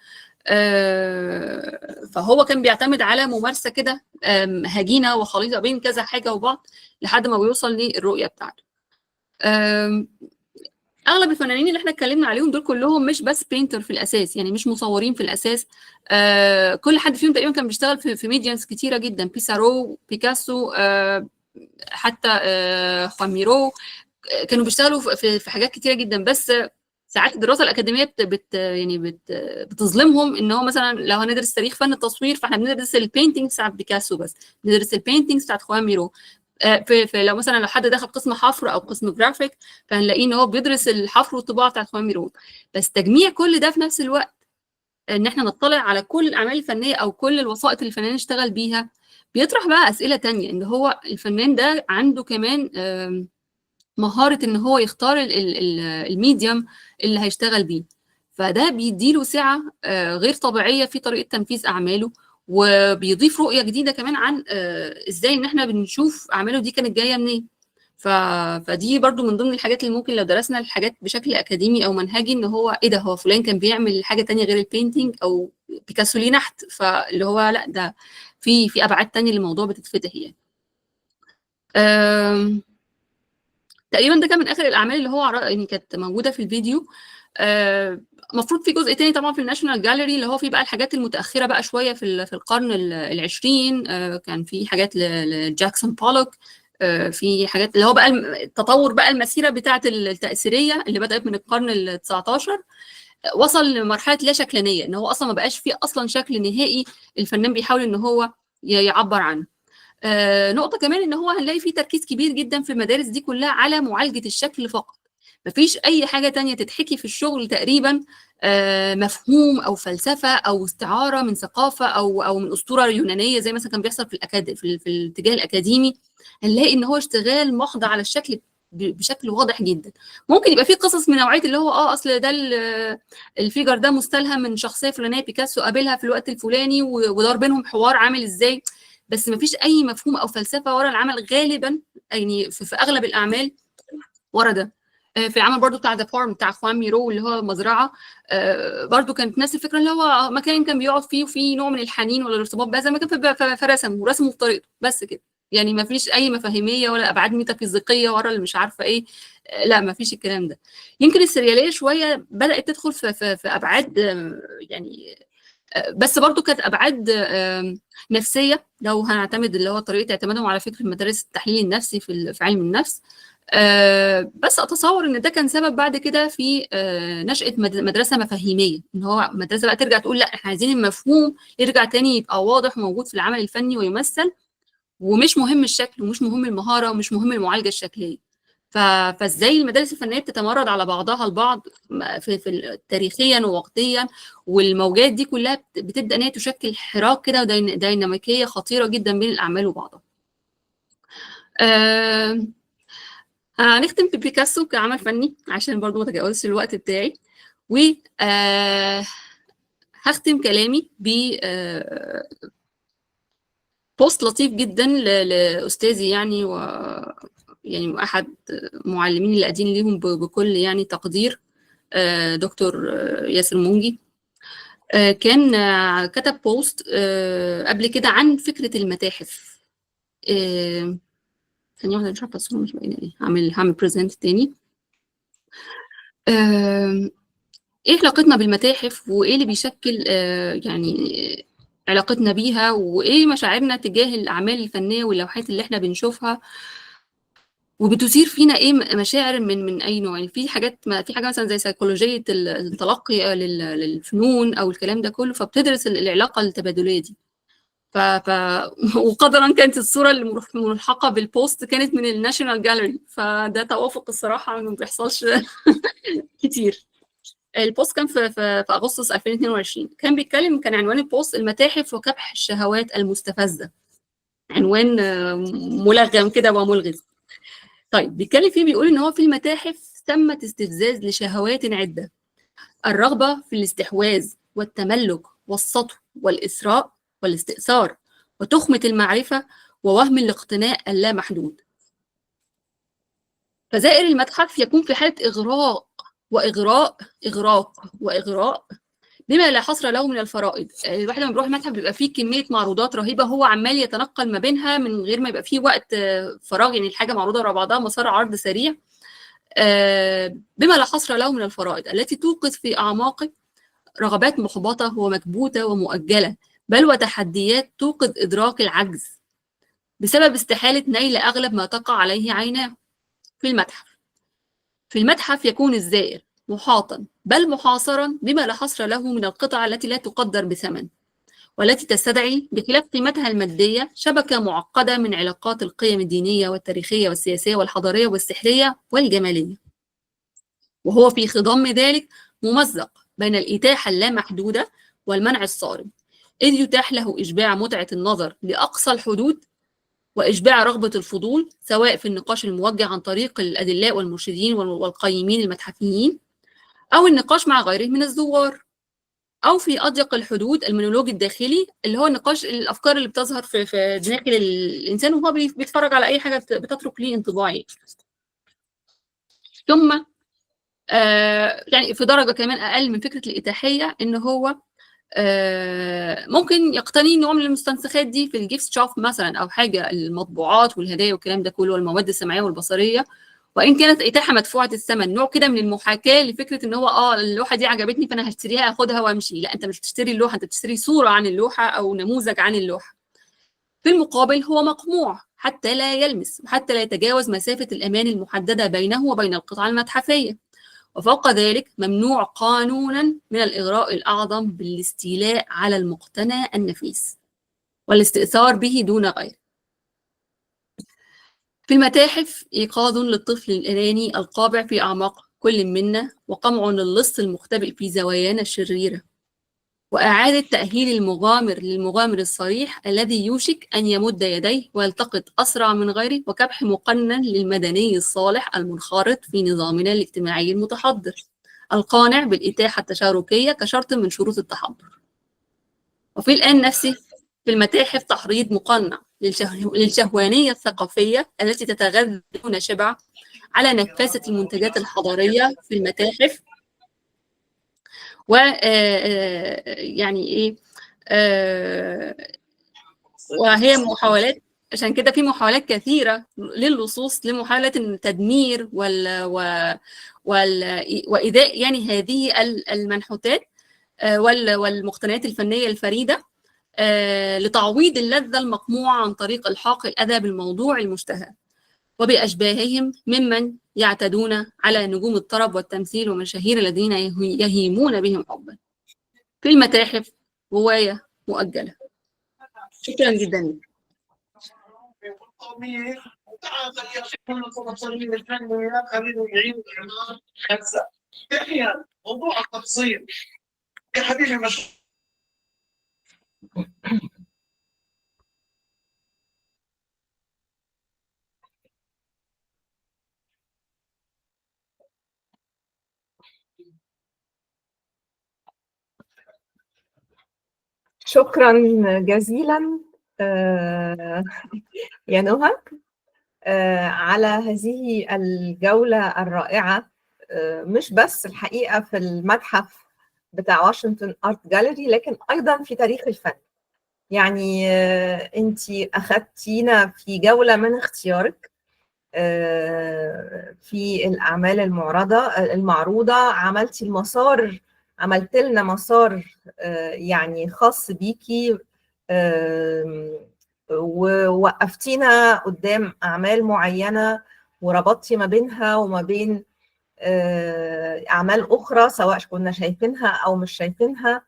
فهو كان بيعتمد على ممارسة كده هجينه وخليطه بين كذا حاجة وبعض لحد ما بيوصل للرؤية بتاعته. اغلب الفنانين اللي احنا اتكلمنا عليهم دول كلهم مش بس painter في الاساس، يعني مش مصورين في الاساس. كل حد فيهم تقريبا كان بيشتغل في mediums كتيرة جدا، بيسارو، بيكاسو، حتى خوان ميرو، كانوا بيشتغلوا في حاجات كتيرة جدا. بس ساعات الدراسة الاكاديمية بت, بت يعني بت بتظلمهم، ان هو مثلا لو هندرس تاريخ فن التصوير فاحنا بندرس ال paintings بتاعت بيكاسو بس، بندرس ال paintings بتاعت خوان ميرو. في لو مثلا لو حد دخل قسم حفر او قسم جرافيك فهنلاقيه ان هو بيدرس الحفر والطباعه بتاعت خوان ميرو. بس تجميع كل ده في نفس الوقت، ان احنا نطلع على كل الاعمال الفنية او كل الوسائط اللي الفنان اشتغل بيها، بيطرح بقى اسئلة تانية، ان هو الفنان ده عنده كمان مهارة ان هو يختار ال medium اللي هيشتغل بيه، فده بيديله سعة غير طبيعية في طريقه تنفيذ اعماله، وبيضيف رؤية جديدة كمان عن ازاي ان احنا بنشوف اعماله دي كانت جاية منين. فدي برضو من ضمن الحاجات اللي ممكن لو درسنا الحاجات بشكل اكاديمي او منهجي، ان هو ايه ده، هو فلان كان بيعمل حاجة تانية غير ال painting، او بيكاسو ليه نحت، فاللي هو لا ده في ابعاد تانية للموضوع بتتفتح يعني. تقريبا ده كان من اخر الاعمال اللي هو يعني كانت موجودة في الفيديو. المفروض في جزء تاني طبعا في ال National Gallery اللي هو فيه بقى الحاجات المتاخرة بقى شوية في القرن العشرين. كان في حاجات لجاكسون بولوك، في حاجات اللي هو بقى التطور بقى المسيرة بتاعه التاثيريه اللي بدات من القرن ال 19، وصل لمرحلة لا شكلانيه، ان هو اصلا ما بقاش فيه اصلا شكل نهائي الفنان بيحاول ان هو يعبر عنه. نقطة كمان ان هو هنلاقي فيه تركيز كبير جدا في المدارس دي كلها على معالجة الشكل فقط، مفيش اي حاجة تانية تتحكي في الشغل تقريبا، مفهوم او فلسفة او استعارة من ثقافة او من اسطورة يونانية زي مثلا كان بيحصل في الاتجاه الاكاديمي. هنلاقي ان هو اشتغال محض على الشكل بشكل واضح جدا. ممكن يبقى فيه قصص من نوعية اللي هو اصل ده ال figure ده مستلهم من شخصية فلانيه بيكاسو قابلها في الوقت الفلاني ودار بينهم حوار عامل ازاي، بس مفيش اي مفهوم او فلسفة ورا العمل غالبا، يعني في اغلب الاعمال ورا ده. في العمل برضو بتاع The Farm بتاع خوان ميرو اللي هو مزرعة، برضو كانت نفس الفكرة، اللي هو مكان كان بيقعد فيه وفيه نوع من الحنين ولا الارتباط بهذا المكان، فرسم ورسمه بطريقته بس كده، يعني ما فيش اي مفاهيميه ولا ابعاد ميتافيزيقيه ورا اللي مش عارفه ايه، لا ما فيش الكلام ده. يمكن السرياليه شوية بدات تدخل في ابعاد يعني، بس برضو كانت ابعاد نفسية، لو هنعتمد اللي هو طريقه اعتمادهم على فكرة مدارس التحليل النفسي في علم النفس. بس اتصور ان ده كان سبب بعد كده في نشأة مدرسة مفاهيمية، ان هو مدرسة بقى ترجع تقول لا احنا عايزين المفهوم يرجع تاني يبقى واضح وموجود في العمل الفني ويمثل، ومش مهم الشكل ومش مهم المهارة ومش مهم المعالجة الشكلية. فازاي المدارس الفنية بتتمرد على بعضها البعض في تاريخيا ووقتيا، والموجات دي كلها بتبدأ ان هي تشكل حراك كده وديناميكية خطيرة جدا بين الأعمال وبعضها. هنختم ببيكاسو كعمل فني عشان برضو ما تجاوزش الوقت بتاعي، و هختم كلامي ب post لطيف جدا لاستاذي يعني و يعني احد معلمين اللي قاعدين ليهم بكل يعني تقدير، دكتور ياسر مونجي. كان كتب post قبل كده عن فكرة المتاحف. ثانية واحدة مش عارفة الصورة مش باينة ليه، هعمل present تاني. ايه علاقتنا بالمتاحف وايه اللي بيشكل يعني علاقتنا بيها، وايه مشاعرنا تجاه الاعمال الفنية واللوحات اللي احنا بنشوفها، وبتثير فينا ايه مشاعر من اي نوع. يعني في حاجات، ما في حاجة مثلا زي سيكولوجية التلقي للفنون او الكلام ده كله، فبتدرس العلاقة التبادليه دي. وقدرا كانت الصورة الملحقه بال post كانت من ال National Gallery، فده توافق الصراحة ما بيحصلش كتير. ال post كان في اغسطس 2022، كان بيتكلم، كان عنوان ال post المتاحف وكبح الشهوات المستفزه، عنوان ملغم كده وملغز. طيب بيتكلم فيه، بيقول ان هو في المتاحف ثمة استفزاز لشهوات عده، الرغبة في الاستحواذ والتملك والسطو والاثراء والاستئثار وتخمة المعرفة ووهم الاقتناء اللامحدود. فزائر المتحف يكون في حالة إغراء وإغراء إغراق وإغراء بما لا حصر له من الفرائض. الواحد لما بيروح المتحف بيبقى فيه كمية معروضات رهيبة، هو عمال يتنقل ما بينها من غير ما يبقى فيه وقت فراغ، يعني الحاجة معروضة ورا بعضها، مسار عرض سريع. بما لا حصر له من الفرائض التي توقظ في أعماقه رغبات محبطة ومكبوتة ومؤجلة، بل وتحديات توقظ إدراك العجز بسبب استحالة نيل أغلب ما تقع عليه عيناه في المتحف. في المتحف يكون الزائر محاطا بل محاصرا بما لا حصر له من القطع التي لا تقدر بثمن، والتي تستدعي بخلاف قيمتها المادية شبكة معقدة من علاقات القيم الدينية والتاريخية والسياسية والحضارية والسحرية والجمالية. وهو في خضم ذلك ممزق بين الإتاحة اللامحدودة والمنع الصارم، إذ يتاح له إشباع متعة النظر لأقصى الحدود وإشباع رغبة الفضول، سواء في النقاش الموجه عن طريق الأدلاء والمرشدين والقيمين المتحفيين، أو النقاش مع غيره من الزوار، أو في أضيق الحدود المونولوج الداخلي اللي هو نقاش الأفكار اللي بتظهر في داخل الإنسان وهو بيتفرج على أي حاجة بتترك ليه انطباعي. ثم يعني في درجة كمان أقل من فكرة الإتاحية، إن هو ممكن يقتني نوع من المستنسخات دي في ال gift shop مثلا أو حاجة، المطبوعات والهدايا والكلام ده كله والمواد السمعية والبصرية، وإن كانت إتاحة مدفوعة الثمن، نوع كده من المحاكاة لفكرة إن هو اللوحة دي عجبتني فأنا هشتريها أخدها وأمشي. لا، أنت مش بتشتري اللوحة، أنت بتشتري صورة عن اللوحة أو نموذج عن اللوحة. في المقابل هو مقموع حتى لا يلمس وحتى لا يتجاوز مسافة الأمان المحددة بينه وبين القطعة المتحفية، وفوق ذلك ممنوع قانونا من الإغراء الأعظم بالاستيلاء على المقتنى النفيس والاستئثار به دون غيره. في المتاحف إيقاظ للطفل الأناني القابع في أعماق كل منا، وقمع للص المختبئ في زوايانا الشريرة، وإعادة تأهيل المغامر للمغامر الصريح الذي يوشك أن يمد يديه ويلتقط أسرع من غيره، وكبح مقنن للمدني الصالح المنخرط في نظامنا الاجتماعي المتحضر القانع بالإتاحة التشاركية كشرط من شروط التحضر. وفي الآن نفسه في المتاحف تحريض مقنع للشهوانية الثقافية التي تتغذى دون شبع على نفاسة المنتجات الحضارية في المتاحف، و يعني ايه وهي محاولات، عشان كده في محاولات كثيرة للصوص لمحاولة التدمير وإيذاء يعني هذه المنحوتات والمقتنيات الفنية الفريدة، لتعويض اللذة المقموعة عن طريق إلحاق الأذى بالموضوع المشتهى وبأشباههم ممن يعتدون على نجوم الطرب والتمثيل ومشاهير الذين يهيمون بهم حبا. في المتاحف رواية مؤجلة. شكرا جدا لك. موضوع التفصيل يا حبيبي مش شكرا جزيلا يا نهى على هذه الجولة الرائعة، مش بس الحقيقة في المتحف بتاع Washington Art Gallery، لكن أيضا في تاريخ الفن. يعني أنت أخذتينا في جولة من اختيارك في الأعمال المعروضة، عملتي المسار، عملت لنا مسار يعني خاص بيكي، ووقفتينا قدام أعمال معينة وربطتي ما بينها وما بين أعمال أخرى سواء كنا شايفينها أو مش شايفينها.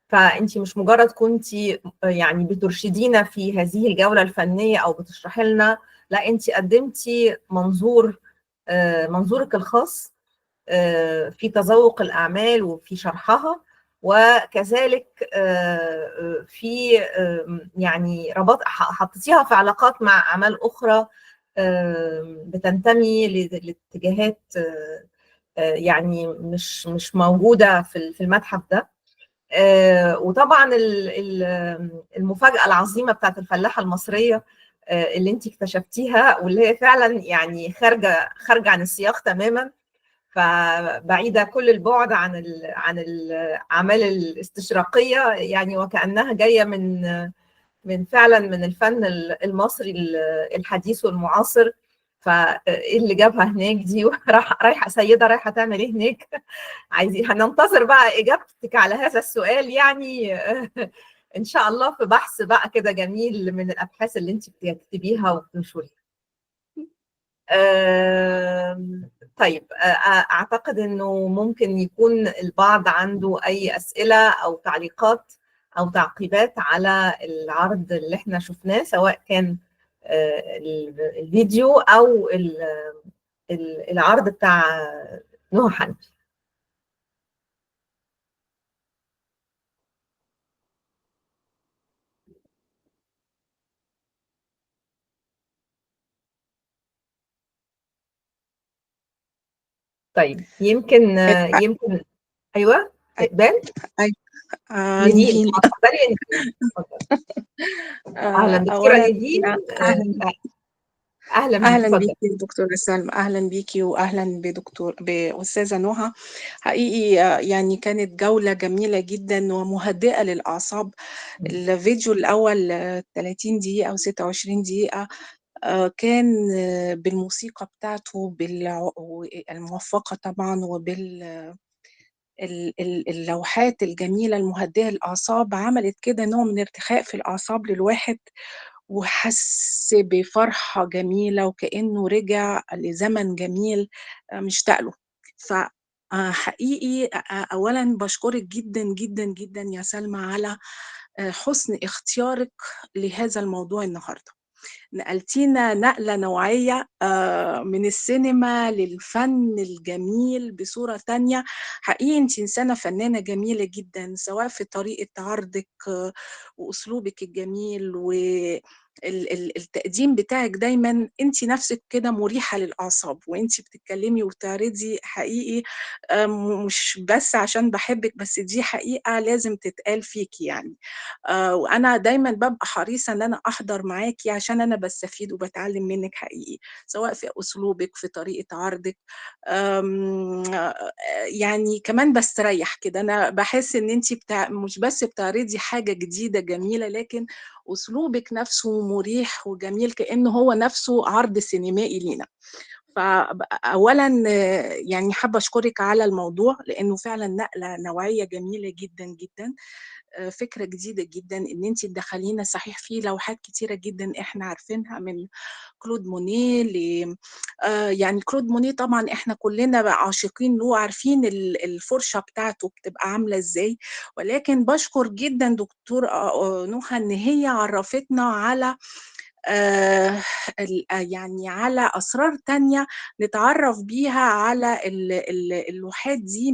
فأنتي مش مجرد كنتي يعني بترشدينا في هذه الجولة الفنية أو بتشرحي لنا، لا أنتي قدمتي منظورك الخاص في تذوق الأعمال وفي شرحها، وكذلك في يعني ربط حطيتيها في علاقات مع أعمال أخرى بتنتمي لاتجاهات يعني مش موجودة في المتحف ده. وطبعا المفاجأة العظيمة بتاعت الفلاحة المصرية اللي انت اكتشفتيها، واللي هي فعلا يعني خارجة عن السياق تماما، فبعيدة كل البعد عن الأعمال الاستشراقية، يعني وكأنها جاية من فعلا من الفن المصري الحديث والمعاصر. فايه اللي جابها هناك دي؟ رايحة سيده رايحة تعمل ايه هناك؟ عايزين هننتظر بقى اجابتك على هذا السؤال، يعني ان شاء الله في بحث بقى كده جميل من الابحاث اللي انت بتكتبيها وبتنشريها. طيب، اعتقد انه ممكن يكون البعض عنده اي اسئلة او تعليقات او تعقيبات على العرض اللي احنا شفناه، سواء كان الفيديو او العرض بتاع نهى حنفي. طيب يمكن ايوه اقبال. ايوه نيفين، اتفضلي يا نيفين. اهلا دكتورة نيفين. اهلا اهلا بيكي دكتورة سلمى، اهلا بيكي واهلا بدكتور باستاذه نهى. حقيقي يعني كانت جولة جميلة جدا ومهدئه للاعصاب. الفيديو الاول 30 دقيقة او 26 دقيقة كان بالموسيقى بتاعته الموفقة طبعا، وبال اللوحات الجميلة المهدئة للأعصاب، عملت كده نوع من ارتخاء في الأعصاب للواحد، وحس بفرحة جميلة وكأنه رجع لزمن جميل مشتاق له. فحقيقي أولا بشكرك جدا جدا جدا يا سلمى على حسن اختيارك لهذا الموضوع النهارده. نقلتينا نقلة نوعية من السينما للفن الجميل بصورة تانية. حقيقي انت إنسانة فنانة جميلة جدا، سواء في طريقة عرضك وأسلوبك الجميل والتقديم بتاعك، دايما انت نفسك كده مريحة للأعصاب وانت بتتكلمي وتعرضي. حقيقي مش بس عشان بحبك، بس دي حقيقة لازم تتقال فيكي يعني. وأنا دايما ببقى حريصة ان انا أحضر معاكي عشان أنا بستفيد وبتعلم منك حقيقي، سواء في أسلوبك في طريقة عرضك. يعني كمان بستريح كده، أنا بحس ان انت مش بس بتعرضي حاجة جديدة جميلة، لكن أسلوبك نفسه مريح وجميل، كأنه هو نفسه عرض سينمائي لينا. فأولا يعني حابة أشكرك على الموضوع، لأنه فعلا نقلة نوعية جميلة جدا جدا، فكرة جديدة جدا إن أنت تدخلينا. صحيح في لوحات كتيرة جدا إحنا عارفينها، من كلود مونيه ل يعني كلود مونيه طبعا إحنا كلنا عاشقين له، عارفين الفرشة بتاعته بتبقى عاملة إزاي. ولكن بشكر جدا دكتور نهى إن هي عرفتنا على يعني على أسرار تانية نتعرف بيها على اللوحات دي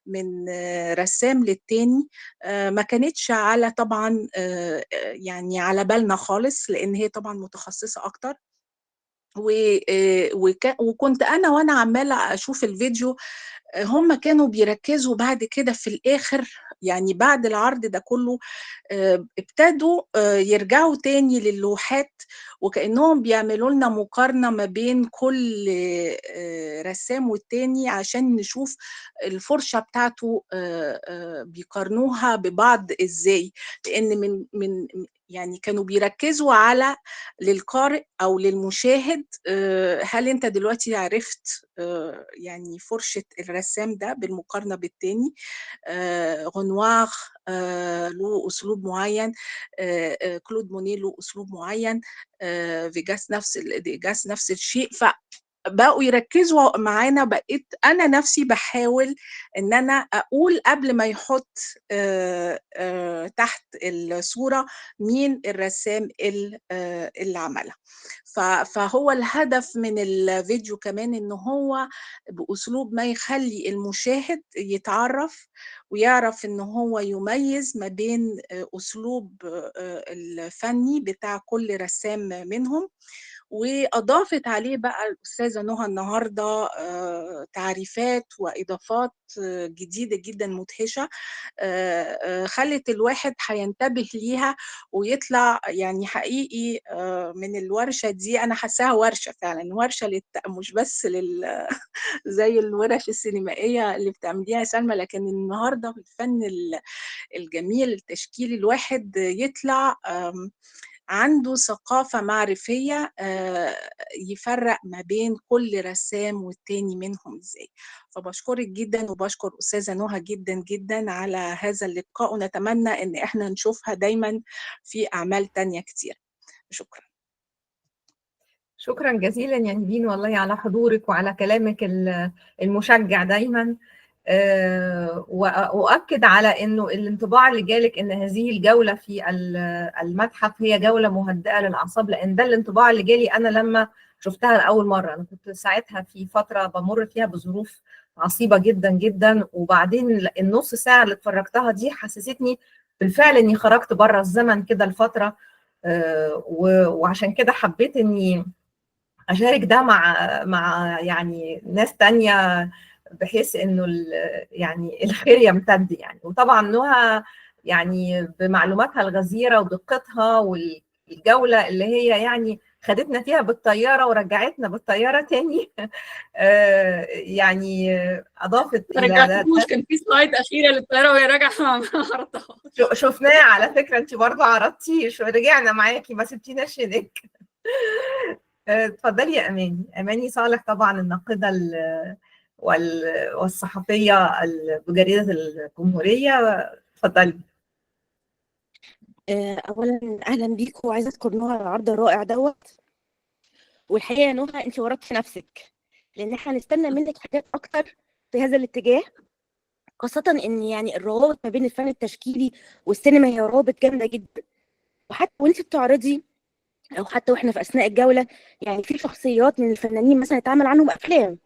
من رسام للتاني، ما كانتش على طبعا يعني على بالنا خالص، لأن هي طبعا متخصصة أكتر. وكنت أنا وأنا عمالة أشوف الفيديو، هم كانوا بيركزوا بعد كده في الآخر، يعني بعد العرض ده كله ابتدوا يرجعوا تاني للوحات، وكأنهم بيعملوا لنا مقارنة ما بين كل رسام والتاني عشان نشوف الفرشة بتاعته بيقارنوها ببعض ازاي. لأن من يعني كانوا بيركزوا على للقارئ أو للمشاهد، هل أنت دلوقتي عرفت يعني فرشة الرسام ده بالمقارنة بالتاني؟ رونوار له أسلوب معين، كلود مونيه له أسلوب معين، فيجاس نفس ديجاس نفس الشيء. فبقوا يركزوا معانا. بقيت أنا نفسي بحاول إن أنا أقول قبل ما يحط تحت الصورة مين الرسام اللي عملها. فهو الهدف من الفيديو كمان إن هو بأسلوب ما يخلي المشاهد يتعرف ويعرف إن هو يميز ما بين أسلوب الفني بتاع كل رسام منهم. وأضافت عليه بقى الأستاذة نهى النهاردة تعريفات وإضافات جديدة جدا مدهشة، خلت الواحد هينتبه ليها ويطلع يعني حقيقي من الورشة دي. أنا حاساها ورشة فعلا، ورشة مش بس زي الورش السينمائية اللي بتعمليها يا سلمى، لكن النهاردة بالفن الجميل التشكيلي الواحد يطلع عنده ثقافة معرفية يفرق ما بين كل رسام والتاني منهم ازاي. فبشكرك جدا وبشكر أستاذة نهى جدا جدا على هذا اللقاء، ونتمنى ان احنا نشوفها دايما في أعمال تانية كتير. شكرا. شكرا جزيلا يا نيفين والله على حضورك وعلى كلامك المشجع دايما. وأؤكد على انه الانطباع اللي جالك ان هذه الجولة في المتحف هي جولة مهدئه للاعصاب، لان ده الانطباع اللي جالي انا لما شفتها لاول مره. انا كنت ساعتها في فترة بمر فيها بظروف عصيبة جدا جدا، وبعدين النص ساعة اللي اتفرجتها دي حسستني بالفعل اني خرجت بره الزمن كده لفتره، وعشان كده حبيت اني اشارك ده مع يعني ناس تانية، بحيث انه يعني الخير يمتد يعني. وطبعا نهى يعني بمعلوماتها الغزيرة ودقتها والجوله اللي هي يعني خدتنا فيها بالطيارة ورجعتنا بالطيارة تاني، يعني اضافت ما رجعتوش، كان في slide اخيرة للطياره وهي راجعه ما عرضتهاش. شفناه على فكرة، انت برضه عرضتيه، رجعنا معاكي ما سبتيناش هناك. اتفضلي يا اماني. اماني صالح طبعا الناقدة والصحفيه بجريدة الجمهورية، اتفضلي. اولا اهلا بيكم، وعايزه اشكر نهى على العرض الرائع دوت. والحقيقة يا نهى انت ورطتي نفسك، لان احنا هنستنى منك حاجات اكتر في هذا الاتجاه، خاصة ان يعني الروابط ما بين الفن التشكيلي والسينما هي روابط جامدة جدا. وحتى وانت بتعرضي او حتى واحنا في اثناء الجولة، يعني في شخصيات من الفنانين مثلا اتعمل عنهم افلام،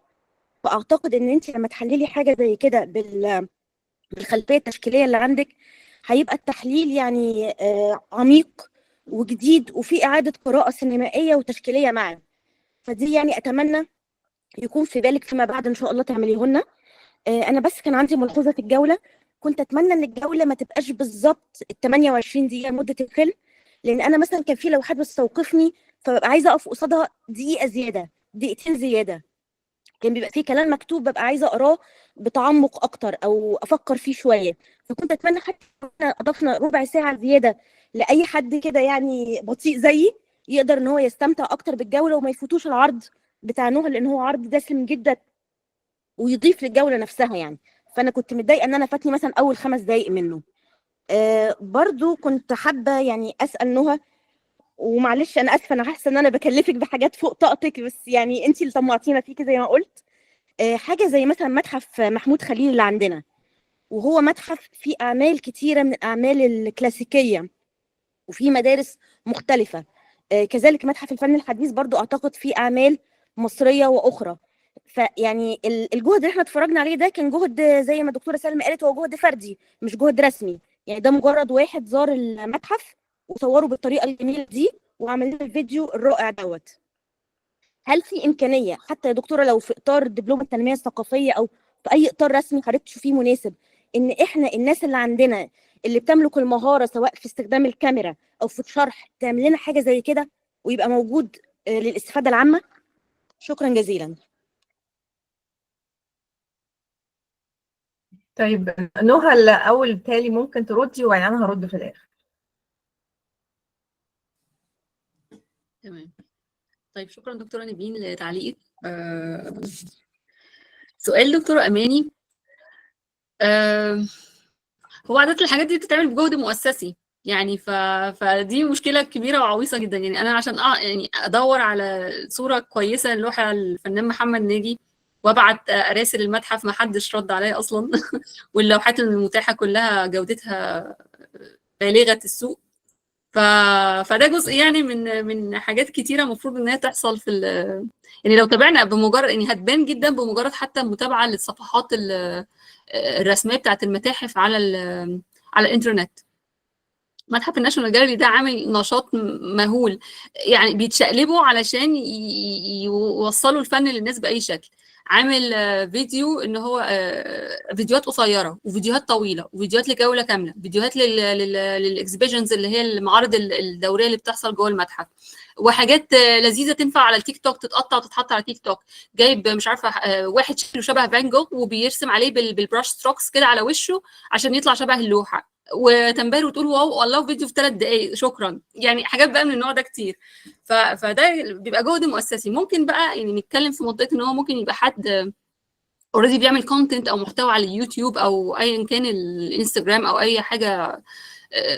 فاعتقد ان انت لما تحللي حاجة زي كده بالخلفيه التشكيليه اللي عندك، هيبقى التحليل يعني عميق وجديد، وفي اعاده قراءة سينمائية وتشكيليه معا. فدي يعني اتمنى يكون في بالك فيما بعد ان شاء الله تعمليهن. انا بس كان عندي ملحوظة في الجولة، كنت اتمنى ان الجولة ما تبقاش بالظبط ال 28 دقيقة مده الفيلم، لان انا مثلا كان في لوحات بتستوقفني فببقى عايزه اقف قصادها دقيقة زيادة، دقيقتين زيادة. كان بيبقى في كلام مكتوب ببقى عايزه اقراه بتعمق اكتر او افكر فيه شوية، فكنت اتمنى حتى اضفنا ربع ساعة زيادة لاي حد كده يعني بطيء زيي يقدر ان هو يستمتع اكتر بالجولة وما يفوتوش العرض بتاع نهى، لان هو عرض دسم جدا ويضيف للجوله نفسها يعني. فانا كنت متضايقة ان انا فاتني مثلا اول 5 دقائق منه. برضو كنت حابة يعني اسال نهى، ومعلش انا اسفه، انا حاسه ان انا بكلفك بحاجات فوق طاقتك، بس يعني انت اللي طمعتينا فيكي زي ما قلت. حاجة زي مثلا متحف محمود خليل اللي عندنا، وهو متحف فيه اعمال كتيرة من الاعمال الكلاسيكية وفي مدارس مختلفة. كذلك متحف الفن الحديث برضو اعتقد فيه اعمال مصرية واخرى. فيعني الجهد اللي احنا اتفرجنا عليه ده كان جهد زي ما الدكتورة سلمى قالت، هو جهد فردي مش جهد رسمي، يعني ده مجرد واحد زار المتحف وصوره بالطريقة الجميلة دي وعمل لنا الفيديو الرائع دوت. هل في امكانية حتى يا دكتورة لو في اطار دبلوم التنمية الثقافية او في اي اطار رسمي حضرتك تشوفيه مناسب، ان احنا الناس اللي عندنا اللي بتملك المهارة سواء في استخدام الكاميرا او في الشرح تعمل لنا حاجة زي كده ويبقى موجود للاستفادة العامة؟ شكرا جزيلا. طيب نهى الاول بالتالي ممكن تردي وبعدين انا هرد في الاخر. تمام. طيب شكرا دكتورة نبين لتعليقك. سؤال دكتورة اماني، هو عادة الحاجات دي بتتعمل بجهد مؤسسي يعني، فدي مشكلة كبيرة وعويصه جدا. يعني انا عشان يعني ادور على صوره كويسة للوحه الفنان محمد ناجي وابعت اراسل المتحف، ما حدش رد عليا اصلا واللوحات المتاحة كلها جودتها بالغة السوء. فده جزء يعني من حاجات كتيرة المفروض انها تحصل في يعني لو تابعنا بمجرد يعني هتبان جدا بمجرد حتى متابعه للصفحات الرسمية بتاعت المتاحف على الانترنت. متحف الناشونال جاليري ده عامل نشاط مهول، يعني بيتشقلبوا علشان يوصلوا الفن للناس باي شكل. عامل فيديو ان هو فيديوهات قصيرة وفيديوهات طويلة وفيديوهات لجوله كاملة، فيديوهات لل exhibitions اللي هي المعارض الدورية اللي بتحصل جوه المتحف، وحاجات لذيذة تنفع على التيك توك، تتقطع وتتحط على تيك توك. جايب مش عارفه واحد شكله شبه فان جوخ وبيرسم عليه بال brush strokes كده على وشه عشان يطلع شبه اللوحة، وتنبهر وتقول wow والله فيديو في 3 دقائق شكرا. يعني حاجات بقى من النوع ده كتير. فده بيبقى جهد مؤسسي. ممكن بقى يعني نتكلم في منطقة ان هو ممكن يبقى حد already بيعمل content او محتوى على اليوتيوب او ايا كان الانستجرام او اي حاجة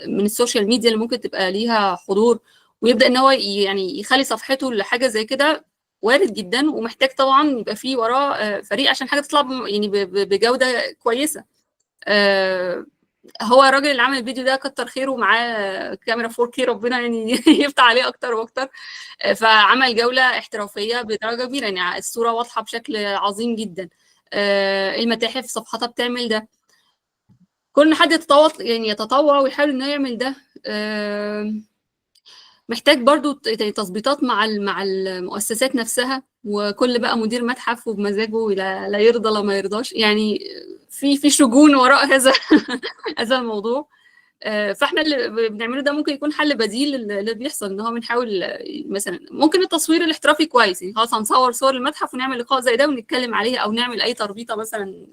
من ال social media اللي ممكن تبقى ليها حضور، ويبدا ان هو يعني يخلي صفحته لحاجة زي كده، وارد جدا، ومحتاج طبعا يبقى فيه وراه فريق عشان حاجة تطلع يعني بجوده كويسة. هو الراجل اللي عمل الفيديو ده كتر خيره، معاه كاميرا 4K، ربنا يعني يفتح عليه اكتر واكتر، فعمل جولة احترافية بدرجة كبيرة، يعني الصورة واضحة بشكل عظيم جدا. المتاحف صفحتها بتعمل ده، كل حد يتطوع يعني يتطوع ويحاول انه يعمل ده. محتاج برضو تظبيطات مع المؤسسات نفسها، وكل بقى مدير متحف وبمزاجه لا يرضى لا ما يرضاش، يعني في شجون وراء هذا هذا الموضوع. فاحنا اللي بنعمله ده ممكن يكون حل بديل للي بيحصل، ان هو بنحاول مثلا ممكن التصوير الاحترافي كويس، يعني خلاص هنصور صور المتحف ونعمل لقاء زي ده ونتكلم عليه، او نعمل اي تربيطه مثلا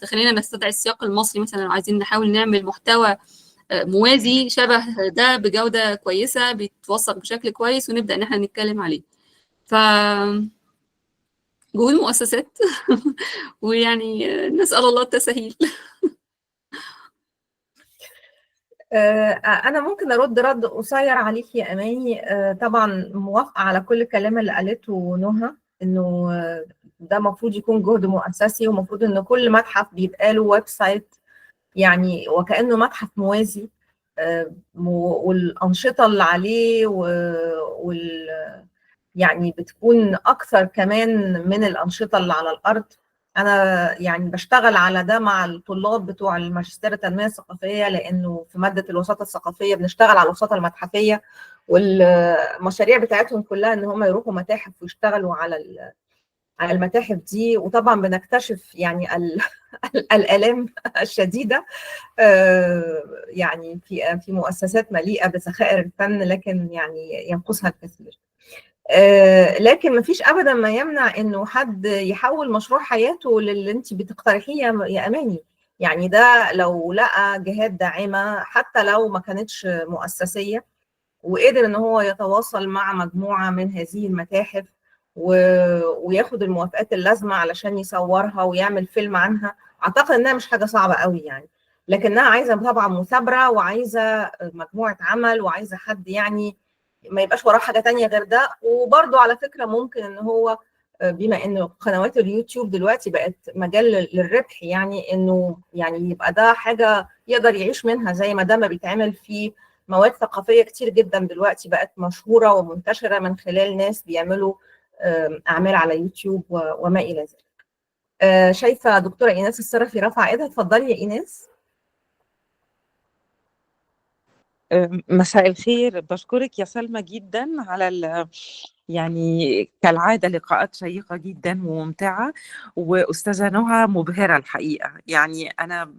تخلينا نستدعي السياق المصري مثلا، لو عايزين نحاول نعمل محتوى موازي شبه ده بجوده كويسة بيتوثق بشكل كويس ونبدا ان احنا نتكلم عليه. ف جهود مؤسسات ويعني نسال الله التسهيل. أنا ممكن أرد رد قصير عليك يا أماني. طبعا موافقة على كل الكلام اللي قالته نهى، إنه ده المفروض يكون جهد مؤسسي، ومفروض إن كل متحف بيبقى له website يعني وكأنه متحف موازي، والأنشطة اللي عليه يعني بتكون أكثر كمان من الأنشطة اللي على الأرض. أنا يعني بشتغل على ده مع الطلاب بتوع الماجستير التنمية الثقافية، لأنه في مادة الوساطة الثقافية بنشتغل على الوساطة المتحفية، والمشاريع بتاعتهم كلها إن هم يروحوا متاحف ويشتغلوا على المتاحف دي، وطبعا بنكتشف يعني الآلام الشديدة يعني في مؤسسات مليئة بذخائر الفن، لكن يعني ينقصها الكثير. لكن مفيش ابدا ما يمنع انه حد يحول مشروع حياته للي انت بتقترحيه يا اماني. يعني ده لو لقى جهات داعمه حتى لو ما كانتش مؤسسيه، وقدر ان هو يتواصل مع مجموعة من هذه المتاحف وياخد الموافقات اللازمة علشان يصورها ويعمل فيلم عنها، اعتقد انها مش حاجة صعبة قوي يعني، لكنها عايزه طبعا مثابره، وعايزه مجموعة عمل، وعايزه حد يعني ما يبقاش وراه حاجة تانية غير ده. وبرضو على فكرة ممكن ان هو بما انه قنوات اليوتيوب دلوقتي بقت مجال للربح، يعني انه يعني يبقى ده حاجة يقدر يعيش منها، زي ما ده ما بيتعمل في مواد ثقافية كتير جدا دلوقتي بقت مشهورة ومنتشره من خلال ناس بيعملوا اعمال على يوتيوب وما الى ذلك. شايفه دكتورة ايناس السرفي رفع ايدها، اتفضلي يا ايناس. مساء الخير، بشكرك يا سلمى جدا على يعني كالعادة لقاءات شيقة جدا وممتعة، وأستاذة نهى مبهرة الحقيقة. يعني أنا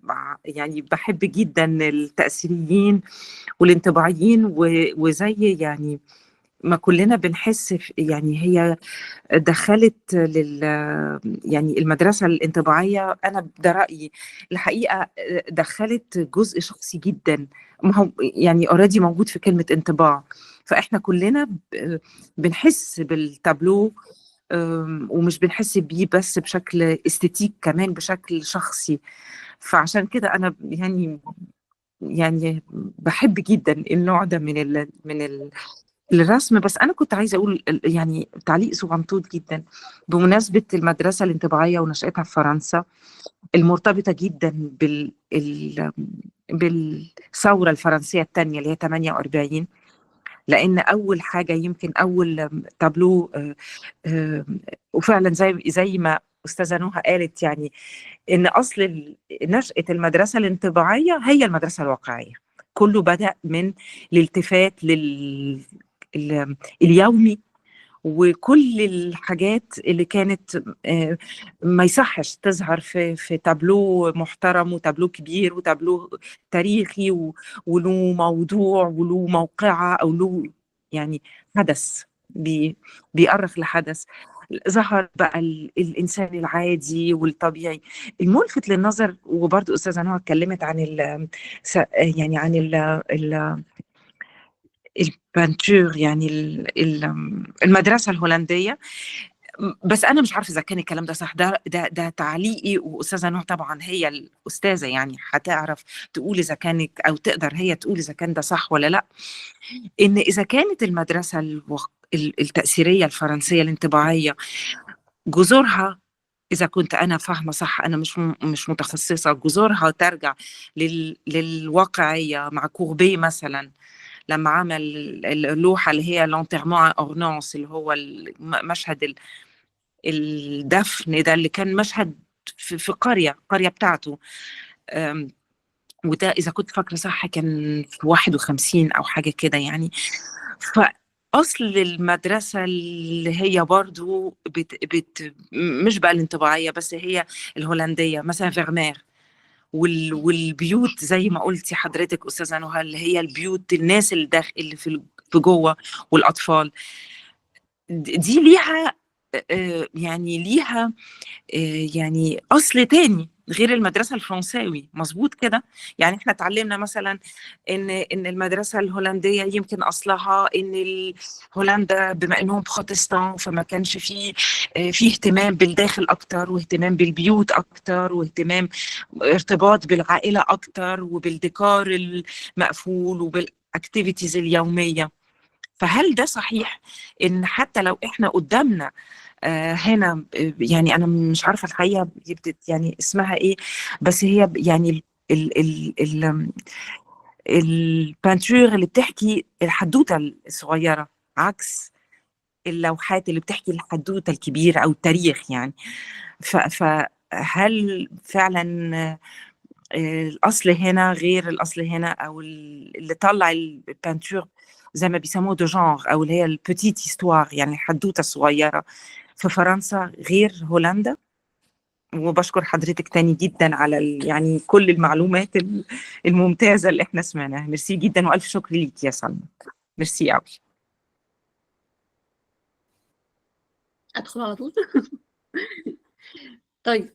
يعني بحب جدا التأثيريين والانطباعيين، وزي يعني ما كلنا بنحس يعني هي دخلت يعني المدرسة الانطباعية، أنا ده رأيي الحقيقة، دخلت جزء شخصي جدا، ما هو يعني already موجود في كلمة انطباع، فإحنا كلنا بنحس بالتابلو، ومش بنحس بيه بس بشكل esthétique، كمان بشكل شخصي. فعشان كده أنا يعني بحب جدا النوع ده من الرسم. بس أنا كنت عايزة أقول يعني تعليق صغنطوط جدا بمناسبة المدرسة الانطباعية ونشأتها في فرنسا، المرتبطة جدا بالثورة الفرنسية الثانية اللي هي 48، لأن أول حاجة يمكن أول تابلو، وفعلا زي ما أستاذة نهى قالت، يعني إن أصل نشأة المدرسة الانطباعية هي المدرسة الواقعية، كله بدأ من الالتفات اليومي، وكل الحاجات اللي كانت ما يصحش تظهر في تابلو محترم وتابلو كبير وتابلو تاريخي وله موضوع وله موقعة أو له يعني حدث بيأرخ لحدث. ظهر بقى الإنسان العادي والطبيعي الملفت للنظر. وبرضه أستاذة نهى اتكلمت عن يعني عن ال البانتور، يعني المدرسة الهولندية. بس انا مش عارفه اذا كان الكلام ده صح، ده تعليقي، واستاذه نهى طبعا هي الاستاذة يعني هتعرف تقول اذا كانت، او تقدر هي تقول اذا كان ده صح ولا لا، ان اذا كانت المدرسة التاثيريه الفرنسية الانطباعيه جذورها، اذا كنت انا فاهمه صح، انا مش متخصصة، جذورها ترجع للواقعيه مع كوربي مثلا لما عمل اللوحة اللي هي L'Enterrement à Ornans، اللي هو مشهد الدفن ده اللي كان مشهد في قرية بتاعته، وده اذا كنت فاكره صح كان في 51 او حاجة كده يعني. فاصل المدرسة اللي هي برضو بت مش بقى الانطباعيه بس، هي الهولندية مثلا فيرمير، والبيوت زي ما قلتي حضرتك استاذه نهى، اللي هي البيوت الناس اللي داخل اللي في جوه والاطفال دي ليها يعني ليها يعني اصل تاني غير المدرسة الفرنساوي، مظبوط كده؟ يعني احنا اتعلمنا مثلا ان المدرسة الهولندية يمكن اصلها ان هولندا بما انهم بروتستان فما كانش فيه اهتمام بالداخل اكتر، واهتمام بالبيوت اكتر، واهتمام ارتباط بالعائلة اكتر، وبالديكور المقفول، وبال activities اليومية. فهل ده صحيح ان حتى لو احنا قدامنا هنا، يعني انا مش عارفه الحقيقة يعني اسمها ايه، بس هي يعني ال ال ال ال peinture اللي بتحكي الحدوتة الصغيرة عكس اللوحات اللي بتحكي الحدوتة الكبيرة او التاريخ يعني. فهل فعلا الاصل هنا غير الاصل هنا، او اللي طلع ال peinture زي ما بيسموه de genre، او اللي هي ال petite histoire يعني الحدوتة الصغيرة في فرنسا غير هولندا؟ وبشكر حضرتك تاني جدا على يعني كل المعلومات الممتازة اللي احنا سمعناها. ميرسي جدا، والف شكر ليك يا سلمى، ميرسي قوي. ادخل على طول. طيب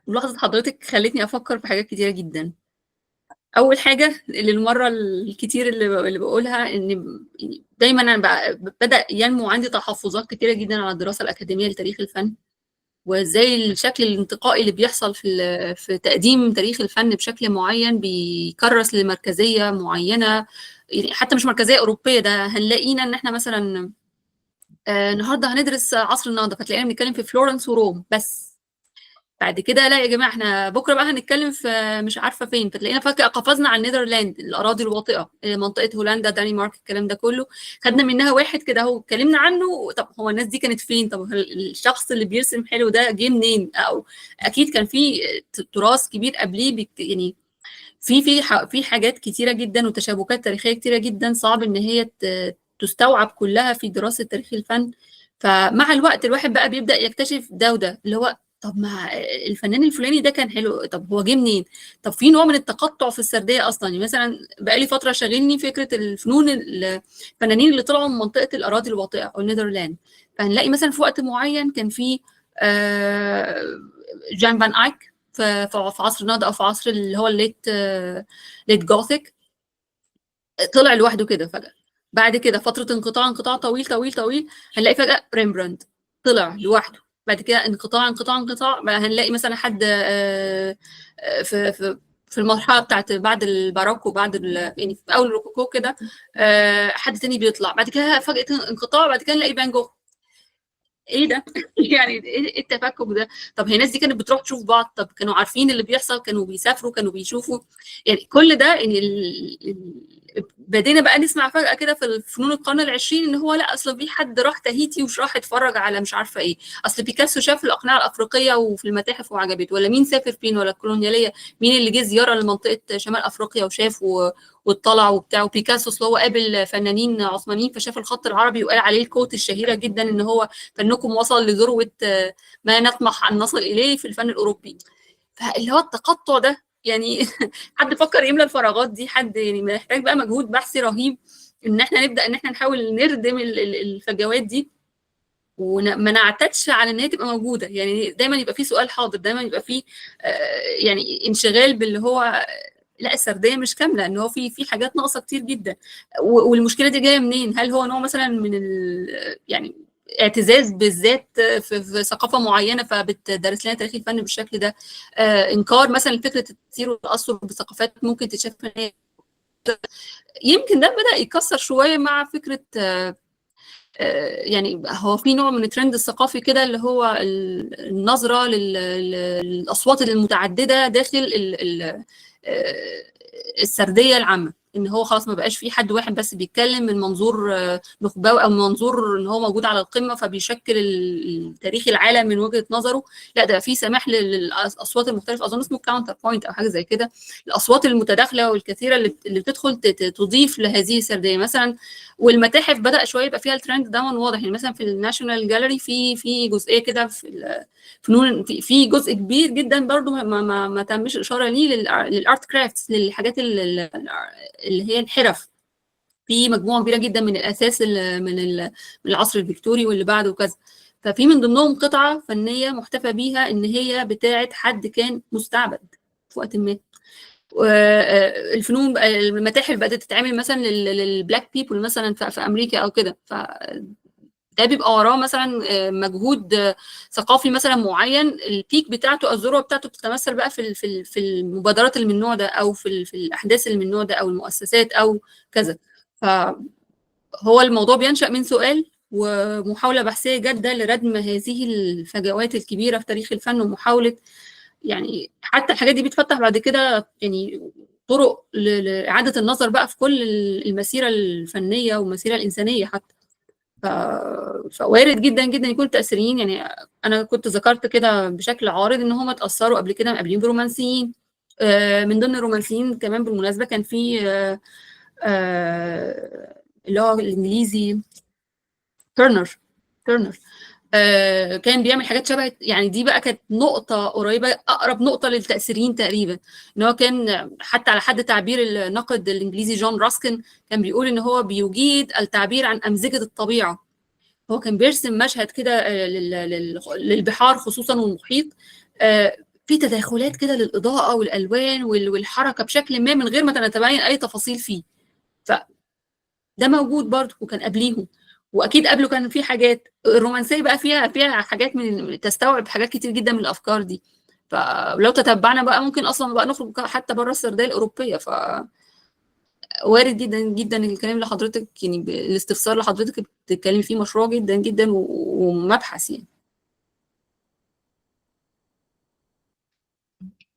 ملاحظة حضرتك خلتني افكر في حاجات كتيرة جدا. اول حاجة اللي المرة الكتير اللي بقولها، ان دايما انا بدا ينمو عندي تحفظات كتيرة جدا على الدراسة الاكاديمية لتاريخ الفن، وازاي الشكل الانتقائي اللي بيحصل في تقديم تاريخ الفن بشكل معين بيكرس لمركزيه معينة، يعني حتى مش مركزية اوروبية. ده هنلاقينا ان احنا مثلا النهارده هندرس عصر النهضة، فتلاقينا بنتكلم في فلورنس وروم بس. بعد كده لا يا جماعة احنا بكره بقى هنتكلم في مش عارفه فين، فتلاقينا فجاة قفزنا على ال Netherlands، الاراضي الواطئه، منطقة هولندا، دنمارك، الكلام ده كله خدنا منها واحد كده اهو اتكلمنا عنه. طب هو الناس دي كانت فين؟ طب الشخص اللي بيرسم حلو ده جه منين؟ او اكيد كان في تراث كبير قبليه، يعني في حاجات كتيرة جدا وتشابكات تاريخية كتيرة جدا صعب ان هي تستوعب كلها في دراسة تاريخ الفن. فمع الوقت الواحد بقى بيبدا يكتشف ده وده، اللي هو طب ما الفنان الفلاني ده كان حلو، طب هو جه منين؟ طب في نوع من التقطع في السردية اصلا. يعني مثلا بقى لي فترة شاغلني فكرة الفنون، الفنانين اللي طلعوا من منطقة الاراضي الواطئه او ال Netherlands. فهنلاقي مثلا في وقت معين كان في جان فان ايك في عصر النهضة، او في عصر اللي هو ال late Gothic، طلع لوحده كده فجاة. بعد كده فترة انقطاع طويل طويل طويل، هنلاقي فجاة ريمبراندت طلع لوحده. بعد كده انقطاع انقطاع انقطاع، هنلاقي مثلا حد في في المرحلة بتاعت بعد الباروك وبعد يعني في اول الروكوكو كده، حد تاني بيطلع. بعد كده فجاة انقطاع، بعد كده نلاقي فان جوخ. ايه ده؟ يعني ايه التفكك ده؟ طب هي الناس دي كانت بتروح تشوف بعض؟ طب كانوا عارفين اللي بيحصل؟ كانوا بيسافروا؟ كانوا بيشوفوا؟ يعني كل ده يعني بدينا بقى نسمع فجأة كده في فنون القرن العشرين ان هو لا اصل في حد راح تهيتي ومش راح اتفرج على مش عارفه ايه، اصل بيكاسو شاف الاقنعة الافريقية وفي المتاحف وعجبته، ولا مين سافر فين، ولا الكولونياليه مين اللي جه زيارة لمنطقه شمال افريقيا وشاف واطلع وبتاع. وبيكاسو اصل هو قابل فنانين عثمانيين فشاف الخط العربي وقال عليه ال quote الشهيرة جدا ان هو فنكم وصل لذروه ما نطمح ان نصل اليه في الفن الاوروبي. فاللي هو التقطع ده يعني حد فكر يملى الفراغات دي؟ حد يعني محتاج بقى مجهود بحثي رهيب ان احنا نبدا ان احنا نحاول نردم الفجوات دي، وما نعتدش على ان هي تبقى موجودة. يعني دايما يبقى في سؤال حاضر، دايما يبقى في يعني انشغال باللي هو لا السردية مش كاملة، ان هو في حاجات ناقصه كتير جدا. والمشكلة دي جاية منين؟ هل هو نوع مثلا من يعني اعتزاز بالذات في ثقافة معينة فبتدرس لنا تاريخ الفن بالشكل ده، انكار مثلا فكرة التاثير والتاثر بثقافات ممكن تتشاف. يمكن ده بدا يكسر شوية مع فكرة يعني هو في نوع من الترند الثقافي كده اللي هو النظرة للاصوات المتعددة داخل السردية العامة، ان هو خلاص ما بقاش في حد واحد بس بيتكلم من منظور نخبوي او من منظور ان هو موجود على القمه فبيشكل تاريخ العالم من وجهه نظره، لا ده في سماح للاصوات المختلفة، اظن اسمه counterpoint او حاجة زي كده، الاصوات المتداخله والكثيره اللي بتدخل تضيف لهذه السردية مثلا. والمتاحف بدا شوية يبقى فيها الترند ده واضح، يعني مثلا في ال National Gallery في جزئية كده في الفنون، في جزء كبير جدا برضو ما تمش الاشارة ليه لل art crafts، للحاجات اللي هي الحرف، في مجموعة كبيرة جدا من الاساس من العصر الفيكتوري واللي بعده وكذا. ففي من ضمنهم قطعه فنية محتفى بيها ان هي بتاعه حد كان مستعبد في وقت ما. الفنون المتاحف بدات تتعمل مثلا لل black people مثلا في امريكا او كده، ف ده بيبقى وراه مثلا مجهود ثقافي مثلا معين، ال peak بتاعته او الذروة بتاعته بتتمثل بقى في المبادرات اللي من النوع ده او في الاحداث اللي من النوع ده او المؤسسات او كذا. فهو الموضوع بينشأ من سؤال ومحاولة بحثيه جاده لردم هذه الفجوات الكبيرة في تاريخ الفن، ومحاولة يعني حتى الحاجات دي بتفتح بعد كده يعني طرق لاعادة النظر بقى في كل المسيرة الفنية والمسيره الانسانية حتى. فوارد جدا جدا يكون تأثيريين، يعني انا كنت ذكرت كده بشكل عارض ان هم اتأثروا قبل كده قبلين برومانسيين، من ضمن الرومانسيين كمان بالمناسبة كان في اللي هو الانجليزي تيرنر كان بيعمل حاجات شبه، يعني دي بقى كانت نقطة قريبة، أقرب نقطة للتأثيريين تقريبا، إن هو كان حتى على حد تعبير الناقد الإنجليزي جون راسكن كان بيقول إن هو بيجيد التعبير عن أمزجة الطبيعة. هو كان بيرسم مشهد كده للبحار خصوصا والمحيط، في تداخلات كده للإضاءة والألوان والحركة بشكل ما من غير ما نتبين أي تفاصيل فيه. فده موجود برضه وكان قبليهم، واكيد قبله كان في حاجات الرومانسية بقى فيها حاجات من تستوعب حاجات كتير جدا من الافكار دي. فلو تتبعنا بقى ممكن اصلا بقى نخرج حتى بره السردية الاوروبية. ف وارد جدا جدا الكلام اللي حضرتك يعني الاستفسار اللي حضرتك بتتكلمي فيه مشروع جدا جدا ومبحث يعني.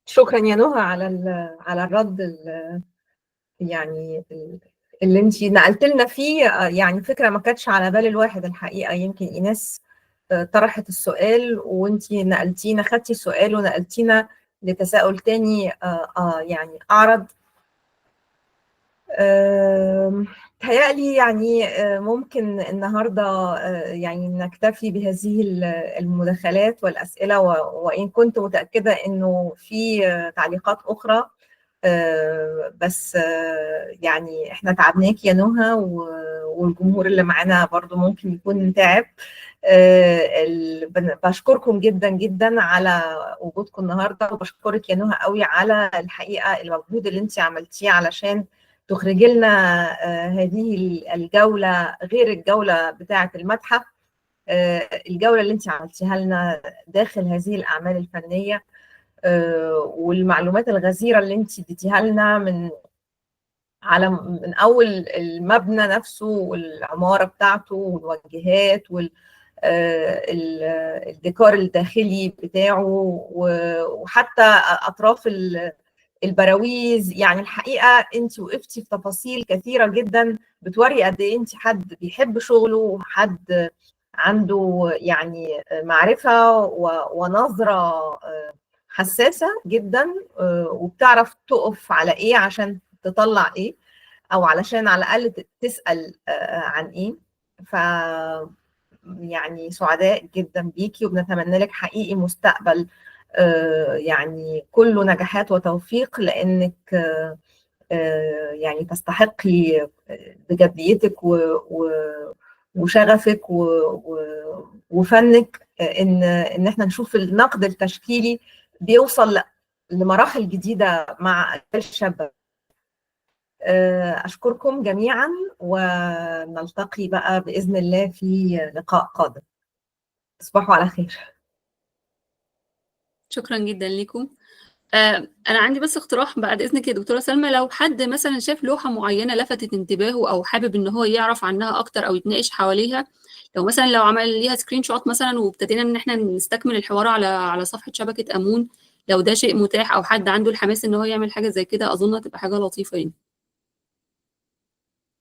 شكرا يا نهى على الرد يعني اللي انت نقلت لنا فيه، يعني فكرة ما كانتش على بال الواحد الحقيقة. يمكن ايناس طرحت السؤال وانت نقلتينا، خدتي السؤال ونقلتينا لتساؤل تاني يعني اعرض. تهيألي يعني ممكن النهارده يعني نكتفي بهذه المداخلات والاسئلة، وان كنت متاكدة انه في تعليقات اخرى، بس يعني احنا تعبناك يا نهى، والجمهور اللي معانا برضو ممكن يكون تعب. بشكركم جدا جدا على وجودكم النهارده، وبشكرك يا نهى قوي على الحقيقة المجهود اللي انت عملتيه علشان تخرجي لنا هذه الجولة، غير الجولة بتاعه المتحف، الجولة اللي انت عملتيها لنا داخل هذه الاعمال الفنية، والمعلومات الغزيرة اللي انت اديتيها لنا من اول المبنى نفسه والعماره بتاعته والواجهات والديكور الداخلي بتاعه، وحتى اطراف البراويز. يعني الحقيقة انت وقفتي في تفاصيل كثيرة جدا بتوري قد ايه انت حد بيحب شغله وحد عنده يعني معرفة ونظره حساسة جدا، وبتعرف تقف على ايه عشان تطلع ايه، او علشان على الاقل تسال عن ايه. ف يعني سعداء جدا بيكي، وبنتمنى لك حقيقي مستقبل يعني كله نجاحات وتوفيق، لانك يعني تستحقي بجديتك وشغفك وفنك ان احنا نشوف النقد التشكيلي بيوصل لمراحل جديدة مع اجيال شابه. أشكركم جميعا، ونلتقي بقى بإذن الله في لقاء قادم. تصبحوا على خير. شكرا جدا لكم. أنا عندي بس اقتراح بعد إذنك يا دكتورة سلمى، لو حد مثلا شاف لوحة معينة لفتت انتباهه أو حابب إن هو يعرف عنها أكتر أو يتناقش حواليها، لو مثلا لو عمل ليها screenshot مثلا وابتدينا إن احنا نستكمل الحوار على صفحة شبكة أمون، لو ده شيء متاح أو حد عنده الحماس إن هو يعمل حاجة زي كده، أظن هتبقى حاجة لطيفة يعني.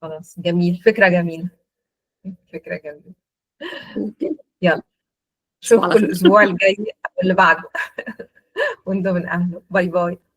خلاص، جميل، فكرة جميلة، فكرة جميلة. يلا تصبحوا على اشوفكم خير. الأسبوع الجاي أو اللي بعده، وانتم من أهله. bye bye.